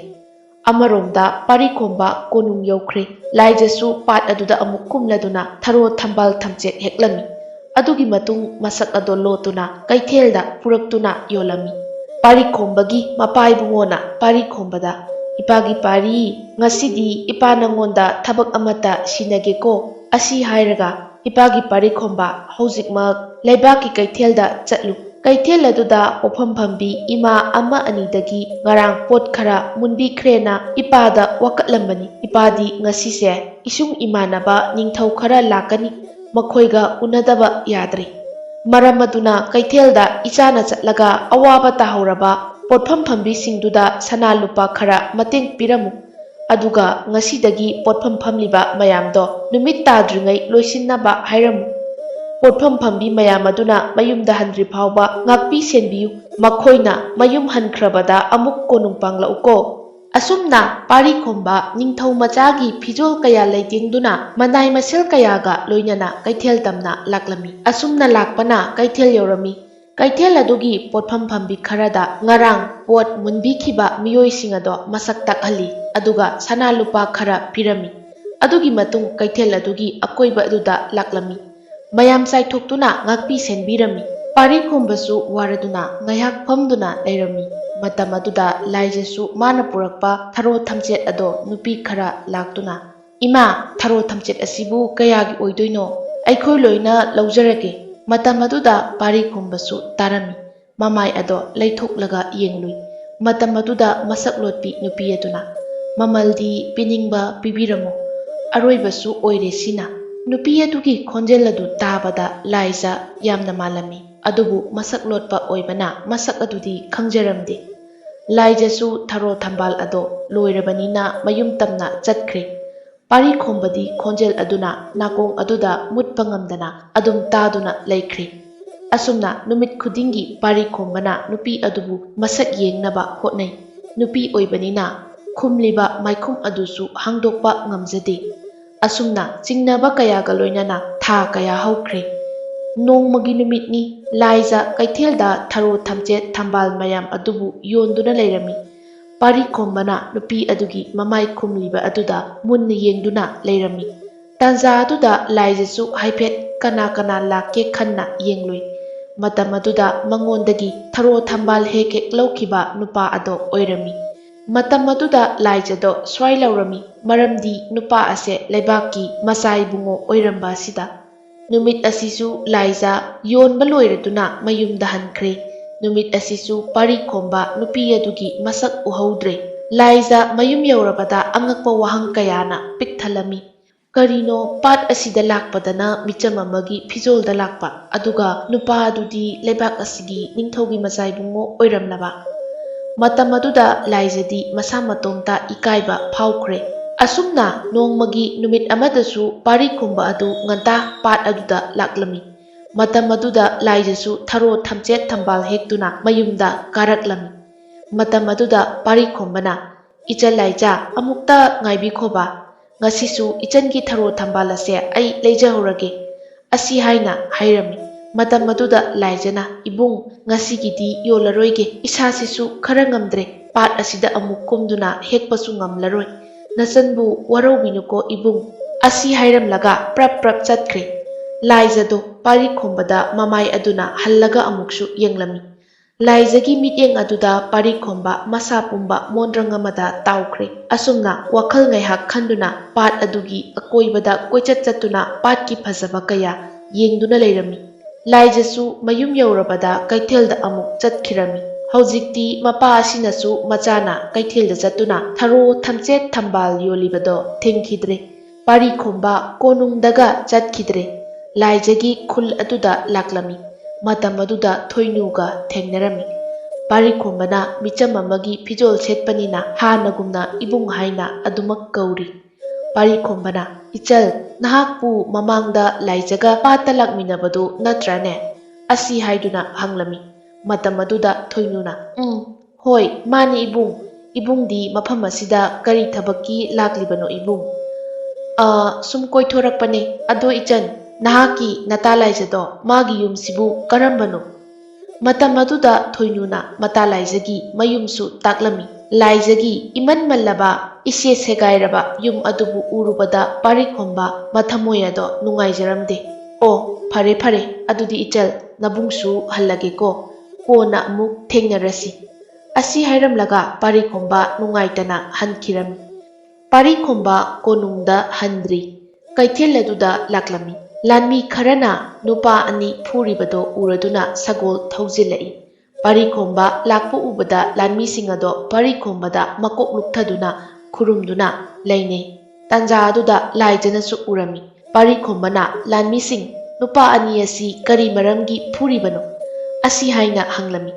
ꯑꯃꯔꯣꯝꯗ ꯄꯥꯔꯤ ꯈꯣꯝꯕ ꯀꯣꯅꯨꯡ ꯌꯧꯈ꯭ꯔꯦ꯫ ꯂꯥꯏꯖꯁꯨ ꯄꯥꯠ ꯑꯗꯨꯗ ꯑꯃꯨꯛ ꯀꯨꯝꯂꯗꯨꯅ ꯊꯔꯣ ꯊꯝꯕꯥꯜ ꯊꯝꯆꯦꯠ ꯍꯦꯛꯂꯝꯃꯤ꯫ ꯑꯗꯨꯒꯤ ꯃꯇꯨꯡ ꯃꯁꯛ ꯑꯗꯣ ꯂꯣꯠꯇꯨꯅ ꯀꯩꯊꯦꯜꯗ ꯄꯨꯔꯛꯇꯨꯅ ꯌꯣꯜꯂꯝꯃꯤ꯫ ꯄꯥꯔꯤ ꯈꯣꯝꯕꯒꯤ ꯃꯄꯥ ꯏꯕꯨꯡꯉꯣꯅ ꯄꯥꯔꯤ ꯈꯣꯝꯕꯗ, "ꯏꯄꯥꯒꯤ ꯄꯥꯔꯤ, ꯉꯁꯤꯗꯤ ꯏꯄꯥ ꯅꯪꯉꯣꯟꯗ ꯊꯕꯛ ꯑꯃꯠꯇ ꯁꯤꯟꯅꯒꯦꯀꯣ꯫ ꯑꯁꯤ ꯍꯥꯏꯔꯒ ꯏꯄꯥꯒꯤ ꯄꯥꯔꯤ ꯈꯣꯝꯕ, ꯍꯧꯖꯤꯛꯃꯛ ꯂꯩꯕꯥꯛꯀꯤ ꯀꯩꯊꯦꯜꯗ ꯆꯠꯂꯨ꯫ ꯀꯩꯊꯦꯜ ꯑꯗꯨꯗ ꯄꯣꯠꯐꯝ ꯐꯝꯕꯤ ꯏꯃꯥ ꯑꯃ ꯑꯅꯤꯗꯒꯤ ꯉꯔꯥꯡ ꯄꯣꯠ ꯈꯔ ꯃꯨꯟꯕꯤꯈ꯭ꯔꯦꯅ ꯏꯄꯥꯗ ꯋꯥꯀꯠꯂꯝꯕꯅꯤ꯫ ꯏꯄꯥꯗꯤ ꯉꯁꯤꯁꯦ ꯏꯁꯨꯡ ꯏꯃꯥꯟꯅꯕ ꯅꯤꯡꯊꯧ ꯈꯔ ꯂꯥꯛꯀꯅꯤ, ꯃꯈꯣꯏꯒ ꯎꯅꯗꯕ ꯌꯥꯗ꯭ꯔꯦ꯫ ꯃꯔꯝ ꯑꯗꯨꯅ ꯀꯩꯊꯦꯜꯗ ꯏꯆꯥꯅ ꯆꯠꯂꯒ ꯑꯋꯥꯕ ꯇꯥꯍꯧꯔꯕ ꯄꯣꯠꯐꯝ ꯐꯝꯕꯤꯁꯤꯡꯗꯨꯗ ꯁꯅꯥ ꯂꯨꯄꯥ ꯈꯔ ꯃꯇꯦꯡ ꯄꯤꯔꯝꯃꯨ꯫ ꯑꯗꯨꯒ ꯉꯁꯤꯗꯒꯤ ꯄꯣꯠꯐꯝ ꯐꯝꯂꯤꯕ ꯃꯌꯥꯝꯗꯣ ꯅꯨꯃꯤꯠ ꯇꯥꯗ꯭ꯔꯤꯉꯩ ꯂꯣꯏꯁꯤꯟꯅꯕ ꯍꯥꯏꯔꯝꯃꯨ꯫ ꯄꯣꯠꯐꯝ ꯐꯝꯕꯤ ꯃꯌꯥꯝ ꯑꯗꯨꯅ ꯃꯌꯨꯝꯗ ꯍꯟꯗ꯭ꯔꯤ ꯐꯥꯎꯕ ꯉꯥꯛꯄꯤ ꯁꯦꯟꯕꯤꯌꯨ꯫ ꯃꯈꯣꯏꯅ ꯃꯌꯨꯝ ꯍꯟꯈ꯭ꯔꯕꯗ ꯑꯃꯨꯛ ꯀꯣꯅꯨꯡ ꯄꯥꯡꯂꯛꯎꯀꯣ꯫" ꯑꯁꯨꯝꯅ ꯄꯥꯔꯤ ꯈꯣꯝꯕ ꯅꯤꯡꯊꯧ ꯃꯆꯥꯒꯤ ꯐꯤꯖꯣꯜ ꯀꯌꯥ ꯂꯩꯇꯦꯡꯗꯨꯅ, ꯃꯅꯥꯏ ꯃꯁꯤꯜ ꯀꯌꯥꯒ ꯂꯣꯏꯅꯅ ꯀꯩꯊꯦꯜ ꯇꯝꯅ ꯂꯥꯛꯂꯝꯃꯤ꯫ ꯑꯁꯨꯝꯅ ꯂꯥꯛꯄꯅ ꯀꯩꯊꯦꯜ ꯌꯧꯔꯝꯃꯤ꯫ ꯀꯩꯊꯦꯜ ꯑꯗꯨꯒꯤ ꯄꯣꯠꯐꯝ ꯐꯝꯕꯤ ꯈꯔꯗ ꯉꯔꯥꯡ ꯄꯣꯠ ꯃꯨꯟꯕꯤꯈꯤꯕ ꯃꯤꯑꯣꯏꯁꯤꯡ ꯑꯗꯣ ꯃꯁꯛ ꯇꯥꯛꯍꯜꯂꯤ, ꯑꯗꯨꯒ ꯁꯅꯥ ꯂꯨꯄꯥ ꯈꯔ ꯄꯤꯔꯝꯃꯤ꯫ ꯑꯗꯨꯒꯤ ꯃꯇꯨꯡ ꯀꯩꯊꯦꯜ ꯑꯗꯨꯒꯤ ꯑꯀꯣꯏꯕ ꯑꯗꯨꯗ ꯂꯥꯛꯂꯝꯃꯤ꯫ ꯃꯌꯥꯝ ꯆꯥꯏꯊꯣꯛꯇꯨꯅ ꯉꯥꯛꯄꯤ ꯁꯦꯟꯕꯤꯔꯝꯃꯤ꯫ ꯄꯥꯔꯤ ꯈꯣꯝꯕꯁꯨ ꯋꯥꯔꯗꯨꯅ ꯉꯥꯏꯍꯥꯛ ꯐꯝꯗꯨꯅ ꯂꯩꯔꯝꯃꯤ꯫ ꯃꯇꯝ ꯑꯗꯨꯗ ꯂꯥꯏꯖꯁꯨ ꯃꯥꯅ ꯄꯨꯔꯛꯄ ꯊꯔꯣ ꯊꯝꯆꯦꯠ ꯑꯗꯣ ꯅꯨꯄꯤ ꯈꯔ ꯂꯥꯛꯇꯨꯅ, "ꯏꯃꯥ, ꯊꯔꯣ ꯊꯝꯆꯦꯠ ꯑꯁꯤꯕꯨ ꯀꯌꯥꯒꯤ ꯑꯣꯏꯗꯣꯏꯅꯣ? ꯑꯩꯈꯣꯏ ꯂꯣꯏꯅ ꯂꯧꯖꯔꯒꯦ꯫" ꯃꯇꯝ ꯑꯗꯨꯗ ꯄꯥꯔꯤ ꯈꯣꯝꯕꯁꯨ ꯇꯥꯔꯝꯃꯤ꯫ ꯃꯃꯥꯏ ꯑꯗꯣ ꯂꯩꯊꯣꯛꯂꯒ ꯌꯦꯡꯂꯨꯏ꯫ ꯃꯇꯝ ꯑꯗꯨꯗ ꯃꯁꯛ ꯂꯣꯠꯄꯤ ꯅꯨꯄꯤ ꯑꯗꯨꯅ, "ꯃꯃꯜꯗꯤ ꯄꯤꯅꯤꯡꯕ ꯄꯤꯕꯤꯔꯝꯃꯣ, ꯑꯔꯣꯏꯕꯁꯨ ꯑꯣꯏꯔꯦ ꯁꯤꯅ꯫" ꯅꯨꯄꯤ ꯑꯗꯨꯒꯤ ꯈꯣꯟꯖꯦꯜ ꯑꯗꯨ ꯇꯥꯕꯗ ꯂꯥꯏꯖ ꯌꯥꯝꯅ ꯃꯥꯜꯂꯝꯃꯤ, ꯑꯗꯨꯕꯨ ꯃꯁꯛ ꯂꯣꯠꯄ ꯑꯣꯏꯕꯅ ꯃꯁꯛ ꯑꯗꯨꯗꯤ ꯈꯪꯖꯔꯝꯗꯦ꯫ ꯂꯥꯏꯖꯁꯨ ꯊꯔꯣ ꯊꯝꯕꯥꯜ ꯑꯗꯣ ꯂꯣꯏꯔꯕꯅꯤꯅ ꯃꯌꯨꯝ ꯇꯝꯅ ꯆꯠꯈ꯭ꯔꯦ꯫ ꯄꯥꯔꯤ ꯈꯣꯝꯕꯗꯤ ꯈꯣꯟꯖꯦꯜ ꯑꯗꯨꯅ ꯅꯥꯀꯣꯡ ꯑꯗꯨꯗ ꯃꯨꯠꯄ ꯉꯝꯗꯅ ꯑꯗꯨꯝ ꯇꯥꯗꯨꯅ ꯂꯩꯈ꯭ꯔꯦ꯫ ꯑꯁꯨꯝꯅ ꯅꯨꯃꯤꯠ ꯈꯨꯗꯤꯡꯒꯤ ꯄꯥꯔꯤ ꯈꯣꯝꯕꯅ ꯅꯨꯄꯤ ꯑꯗꯨꯕꯨ ꯃꯁꯛ ꯌꯦꯡꯅꯕ ꯍꯣꯠꯅꯩ꯫ ꯅꯨꯄꯤ ꯑꯣꯏꯕꯅꯤꯅ ꯈꯨꯝꯂꯤꯕ ꯃꯥꯏꯈꯨꯝ ꯑꯗꯨꯁꯨ ꯍꯥꯡꯗꯣꯛꯄ ꯉꯝꯖꯗꯦ꯫ ꯑꯁꯨꯝꯅ ꯆꯤꯡꯅꯕ ꯀꯌꯥꯒ ꯂꯣꯏꯅꯅ ꯊꯥ ꯀꯌꯥ ꯍꯧꯈ꯭ꯔꯦ꯫ ꯅꯣꯡꯃꯒꯤ ꯅꯨꯃꯤꯠꯅꯤ꯫ ꯂꯥꯏꯖ ꯀꯩꯊꯦꯜꯗ ꯊꯔꯣ ꯊꯝꯆꯦꯠ ꯊꯝꯕꯥꯜ ꯃꯌꯥꯝ ꯑꯗꯨꯕꯨ ꯌꯣꯟꯗꯨꯅ ꯂꯩꯔꯝꯃꯤ꯫ ꯄꯥꯔꯤ ꯈꯣꯝꯕꯅ ꯅꯨꯄꯤ ꯑꯗꯨꯒꯤ ꯃꯃꯥꯏ ꯈꯨꯝꯂꯤꯕ ꯑꯗꯨꯗ ꯃꯨꯟꯅ ꯌꯦꯡꯗꯨꯅ ꯂꯩꯔꯝꯃꯤ꯫ ꯇꯥꯟꯖꯥ ꯑꯗꯨꯗ ꯂꯥꯏꯖꯁꯨ ꯍꯥꯏꯐꯦꯠ ꯀꯅꯥ ꯀꯅꯥ ꯂꯥꯛꯀꯦ ꯈꯟꯅ ꯌꯦꯡꯂꯨꯏ꯫ ꯃꯇꯝ ꯑꯗꯨꯗ ꯃꯉꯣꯟꯗꯒꯤ ꯊꯔꯣ ꯊꯝꯕꯥꯜ ꯍꯦꯛ ꯍꯦꯛ ꯂꯧꯈꯤꯕ ꯅꯨꯄꯥ ꯑꯗꯣ ꯑꯣꯏꯔꯝꯃꯤ꯫ ꯃꯇꯝ ꯑꯗꯨꯗ ꯂꯥꯏꯖꯗꯣ ꯁ꯭ꯋꯥꯏ ꯂꯧꯔꯝꯃꯤ, ꯃꯔꯝꯗꯤ ꯅꯨꯄꯥ ꯑꯁꯦ ꯂꯩꯕꯥꯛꯀꯤ ꯃꯆꯥ ꯏꯕꯨꯡꯉꯣ ꯑꯣꯏꯔꯝꯕ ꯑꯁꯤꯗ꯫ ꯅꯨꯃꯤꯠ ꯑꯁꯤꯁꯨ ꯂꯥꯏꯖ ꯌꯣꯟꯕ ꯂꯣꯏꯔꯗꯨꯅ ꯃꯌꯨꯝꯗ ꯍꯟꯈ꯭ꯔꯦ꯫ ꯅꯨꯃꯤꯠ ꯑꯁꯤꯁꯨ ꯄꯥꯔꯤ ꯈꯣꯝꯕ ꯅꯨꯄꯤ ꯑꯗꯨꯒꯤ ꯃꯁꯛ ꯎꯍꯧꯗ꯭ꯔꯦ꯫ ꯂꯥꯏꯖ ꯃꯌꯨꯝ ꯌꯧꯔꯕꯗ ꯑꯉꯛꯄ ꯋꯥꯍꯪ ꯀꯌꯥꯅ ꯄꯤꯛ ꯊꯜꯂꯝꯃꯤ꯫ ꯀꯔꯤꯅꯣ ꯄꯥꯠ ꯑꯁꯤꯗ ꯂꯥꯛꯄꯗꯅ ꯃꯤꯆꯝ ꯑꯃꯒꯤ ꯐꯤꯖꯣꯜꯗ ꯂꯥꯛꯄ, ꯑꯗꯨꯒ ꯅꯨꯄꯥ ꯑꯗꯨꯗꯤ ꯂꯩꯕꯥꯛ ꯑꯁꯤꯒꯤ ꯅꯤꯡꯊꯧꯒꯤ ꯃꯆꯥꯏꯕꯨꯡꯉꯣ ꯑꯣꯏꯔꯝꯂꯕ? ꯃꯇꯝ ꯑꯗꯨꯗ ꯂꯥꯏꯖꯗꯤ ꯃꯁꯥ ꯃꯇꯣꯝꯇ ꯏꯀꯥꯏꯕ ꯐꯥꯎꯈ꯭ꯔꯦ꯫ ꯑꯁꯨꯝꯅ ꯅꯣꯡꯃꯒꯤ ꯅꯨꯃꯤꯠ ꯑꯃꯗꯁꯨ ꯄꯥꯔꯤ ꯈꯣꯝꯕ ꯑꯗꯨ ꯉꯟꯇꯥ ꯄꯥꯠ ꯑꯗꯨꯗ ꯂꯥꯛꯂꯝꯃꯤ꯫ ꯃꯇꯝ ꯑꯗꯨꯗ ꯂꯥꯏꯖꯁꯨ ꯊꯔꯣ ꯊꯝꯆꯦꯠ ꯊꯝꯕꯥꯜ ꯍꯦꯛꯇꯨꯅ ꯃꯌꯨꯝꯗ ꯀꯥꯔꯛꯂꯝꯃꯤ꯫ ꯃꯇꯝ ꯑꯗꯨꯗ ꯄꯥꯔꯤ ꯈꯣꯝꯕꯅ, "ꯏꯆꯜ ꯂꯥꯏꯖ, ꯑꯃꯨꯛꯇ ꯉꯥꯏꯕꯤꯈꯣꯕ꯫ ꯉꯁꯤꯁꯨ ꯏꯆꯟꯒꯤ ꯊꯔꯣ ꯊꯝꯕꯥꯜ ꯑꯁꯦ ꯑꯩ ꯂꯩꯖꯍꯧꯔꯒꯦ," ꯑꯁꯤ ꯍꯥꯏꯅ ꯍꯥꯏꯔꯝꯃꯤ꯫ ꯃꯇꯝ ꯑꯗꯨꯗ ꯂꯥꯏꯖꯅ, "ꯏꯕꯨꯡ, ꯉꯁꯤꯒꯤꯗꯤ ꯌꯣꯜꯂꯔꯣꯏꯒꯦ, ꯏꯁꯥꯁꯤꯁꯨ ꯈꯔ ꯉꯝꯗ꯭ꯔꯦ, ꯄꯥꯠ ꯑꯁꯤꯗ ꯑꯃꯨꯛ ꯀꯨꯝꯗꯨꯅ ꯍꯦꯛꯄꯁꯨ ꯉꯝꯂꯔꯣꯏ꯫ ꯅꯆꯟꯕꯨ ꯋꯥꯔꯧꯕꯤꯅꯨꯀꯣ ꯏꯕꯨꯡ," ꯑꯁꯤ ꯍꯥꯏꯔꯝꯂꯒ ꯄ꯭ꯔꯞ ꯄ꯭ꯔꯞ ꯆꯠꯈ꯭ꯔꯦ꯫ ꯂꯥꯏꯖꯗꯣ ꯄꯥꯔꯤ ꯈꯣꯝꯕꯗ ꯃꯃꯥꯏ ꯑꯗꯨꯅ ꯍꯜꯂꯒ ꯑꯃꯨꯛꯁꯨ ꯌꯦꯡꯂꯝꯃꯤ꯫ ꯂꯥꯏꯖꯒꯤ ꯃꯤꯠꯌꯦꯡ ꯑꯗꯨꯗ ꯄꯥꯔꯤ ꯈꯣꯝꯕ ꯃꯁꯥ ꯄꯨꯝꯕ ꯃꯣꯟꯗ꯭ꯔꯪ ꯑꯃꯗ ꯇꯥꯎꯈ꯭ꯔꯦ꯫ ꯑꯁꯨꯝꯅ ꯋꯥꯈꯜ ꯉꯥꯏꯍꯥꯛ ꯈꯟꯗꯨꯅ ꯄꯥꯠ ꯑꯗꯨꯒꯤ ꯑꯀꯣꯏꯕꯗ ꯀꯣꯏꯆꯠ ꯆꯠꯇꯨꯅ ꯄꯥꯠꯀꯤ ꯐꯖꯕ ꯀꯌꯥ ꯌꯦꯡꯗꯨꯅ ꯂꯩꯔꯝꯃꯤ꯫ ꯂꯥꯏꯖꯁꯨ ꯃꯌꯨꯝ ꯌꯧꯔꯕꯗ ꯀꯩꯊꯦꯜꯗ ꯑꯃꯨꯛ ꯆꯠꯈꯤꯔꯝꯃꯤ꯫ ꯍꯧꯖꯤꯛꯇꯤ ꯃꯄꯥ ꯑꯁꯤꯅꯁꯨ ꯃꯆꯥꯅ ꯀꯩꯊꯦꯜꯗ ꯆꯠꯇꯨꯅ ꯊꯔꯣ ꯊꯝꯆꯦꯠ ꯊꯝꯕꯥꯜ ꯌꯣꯜꯂꯤꯕꯗꯣ ꯊꯦꯡꯈꯤꯗ꯭ꯔꯦ꯫ ꯄꯥꯔꯤ ꯈꯣꯝꯕ ꯀꯣꯅꯨꯡꯗꯒ ꯆꯠꯈꯤꯗ꯭ꯔꯦ꯫ ꯂꯥꯏꯖꯒꯤ ꯈꯨꯜ ꯑꯗꯨꯗ ꯂꯥꯛꯂꯝꯃꯤ꯫ ꯃꯇꯝ ꯑꯗꯨꯗ ꯊꯣꯏꯅꯨꯒ ꯊꯦꯡꯅꯔꯝꯃꯤ꯫ ꯄꯥꯔꯤ ꯈꯣꯝꯕꯅ ꯃꯤꯆꯝ ꯑꯃꯒꯤ ꯐꯤꯖꯣꯜ ꯁꯦꯠꯄꯅꯤꯅ ꯍꯥꯟꯅꯒꯨꯝꯅ ꯏꯕꯨꯡ ꯍꯥꯏꯅ ꯑꯗꯨꯃꯛ ꯀꯧꯔꯤ꯫ ꯄꯥꯔꯤ ꯈꯣꯝꯕꯅ, "ꯏꯆꯜ, ꯅꯍꯥꯛꯄꯨ ꯃꯃꯥꯡꯗ ꯂꯥꯏꯖꯒ ꯄꯥꯠꯇ ꯂꯥꯛꯃꯤꯟꯅꯕꯗꯨ ꯅꯠꯇ꯭ꯔꯅꯦ?" ꯑꯁꯤ ꯍꯥꯏꯗꯨꯅ ꯍꯪꯂꯝꯃꯤ꯫ ꯃꯇꯝ ꯑꯗꯨꯗ ꯊꯣꯏꯅꯨꯅ, "ꯎꯝ, ꯍꯣꯏ, ꯃꯥꯅꯤ ꯏꯕꯨꯡ꯫ ꯏꯕꯨꯡꯗꯤ ꯃꯐꯝ ꯑꯁꯤꯗ ꯀꯔꯤ ꯊꯕꯛꯀꯤ ꯂꯥꯛꯂꯤꯕꯅꯣ ꯏꯕꯨꯡ?" "ꯑ, ꯁꯨꯝ ꯀꯣꯏꯊꯣꯔꯛꯄꯅꯦ꯫ ꯑꯗꯣ ꯏꯆꯟ, ꯅꯍꯥꯛꯀꯤ ꯅꯇꯥ ꯂꯥꯏꯖꯗꯣ ꯃꯥꯒꯤ ꯌꯨꯝꯁꯤꯕꯨ ꯀꯔꯝꯕꯅꯣ?" ꯃꯇꯝ ꯑꯗꯨꯗ ꯊꯣꯏꯅꯨꯅ ꯃꯇꯥ ꯂꯥꯏꯖꯒꯤ ꯃꯌꯨꯝꯁꯨ ꯇꯥꯛꯂꯝꯃꯤ꯫ ꯂꯥꯏꯖꯒꯤ ꯏꯃꯟ ꯃꯜꯂꯕ, ꯏꯁꯦ ꯁꯦꯒꯥꯏꯔꯕ ꯌꯨꯝ ꯑꯗꯨꯕꯨ ꯎꯔꯨꯕꯗ ꯄꯥꯔꯤ ꯈꯣꯝꯕ ꯃꯊꯃꯣꯏ ꯑꯗꯣ ꯅꯨꯡꯉꯥꯏꯖꯔꯝꯗꯦ꯫ "ꯑꯣ, ꯐꯔꯦ ꯐꯔꯦ, ꯑꯗꯨꯗꯤ ꯏꯆꯜ, ꯅꯕꯨꯡꯁꯨ ꯍꯜꯂꯒꯦꯀꯣ꯫ ꯀꯣꯟꯅ ꯑꯃꯨꯛ ꯊꯦꯡꯅꯔꯁꯤ꯫" ꯑꯁꯤ ꯍꯥꯏꯔꯝꯂꯒ ꯄꯥꯔꯤꯈꯣꯝꯕ ꯅꯨꯡꯉꯥꯏꯇꯅ ꯍꯟꯈꯤꯔꯝꯃꯤ꯫ ꯄꯥꯔꯤꯈꯣꯝꯕ ꯀꯣꯅꯨꯡꯗ ꯍꯟꯗ꯭ꯔꯤ꯫ ꯀꯩꯊꯦꯜ ꯑꯗꯨꯗ ꯂꯥꯛꯂꯝꯃꯤ꯫ ꯂꯥꯟꯃꯤ ꯈꯔꯅ ꯅꯨꯄꯥ ꯑꯅꯤ ꯐꯨꯔꯤꯕꯗꯣ ꯎꯔꯗꯨꯅ ꯁꯒꯣꯜ ꯊꯧꯖꯤꯜꯂꯛꯏ꯫ ꯄꯥꯔꯤꯈꯣꯝꯕ ꯂꯥꯛꯄ ꯎꯕꯗ ꯂꯥꯟꯃꯤꯁꯤꯡ ꯑꯗꯣ ꯄꯥꯔꯤꯈꯣꯝꯕꯗ ꯃꯀꯣꯛ ꯂꯨꯞꯊꯗꯨꯅ ꯈꯨꯔꯨꯝꯗꯨꯅ ꯂꯩꯅꯩ꯫ ꯇꯥꯟꯖꯥ ꯑꯗꯨꯗ ꯂꯥꯏꯖꯅꯁꯨ ꯎꯔꯝꯃꯤ꯫ ꯄꯥꯔꯤꯈꯣꯝꯕꯅ ꯂꯥꯟꯃꯤꯁꯤꯡ, "ꯅꯨꯄꯥ ꯑꯅꯤ ꯑꯁꯤ ꯀꯔꯤ ꯃꯔꯝꯒꯤ ꯐꯨꯔꯤꯕꯅꯣ?" ꯑꯁꯤ ꯍꯥꯏꯅ ꯍꯪꯂꯝꯃꯤ꯫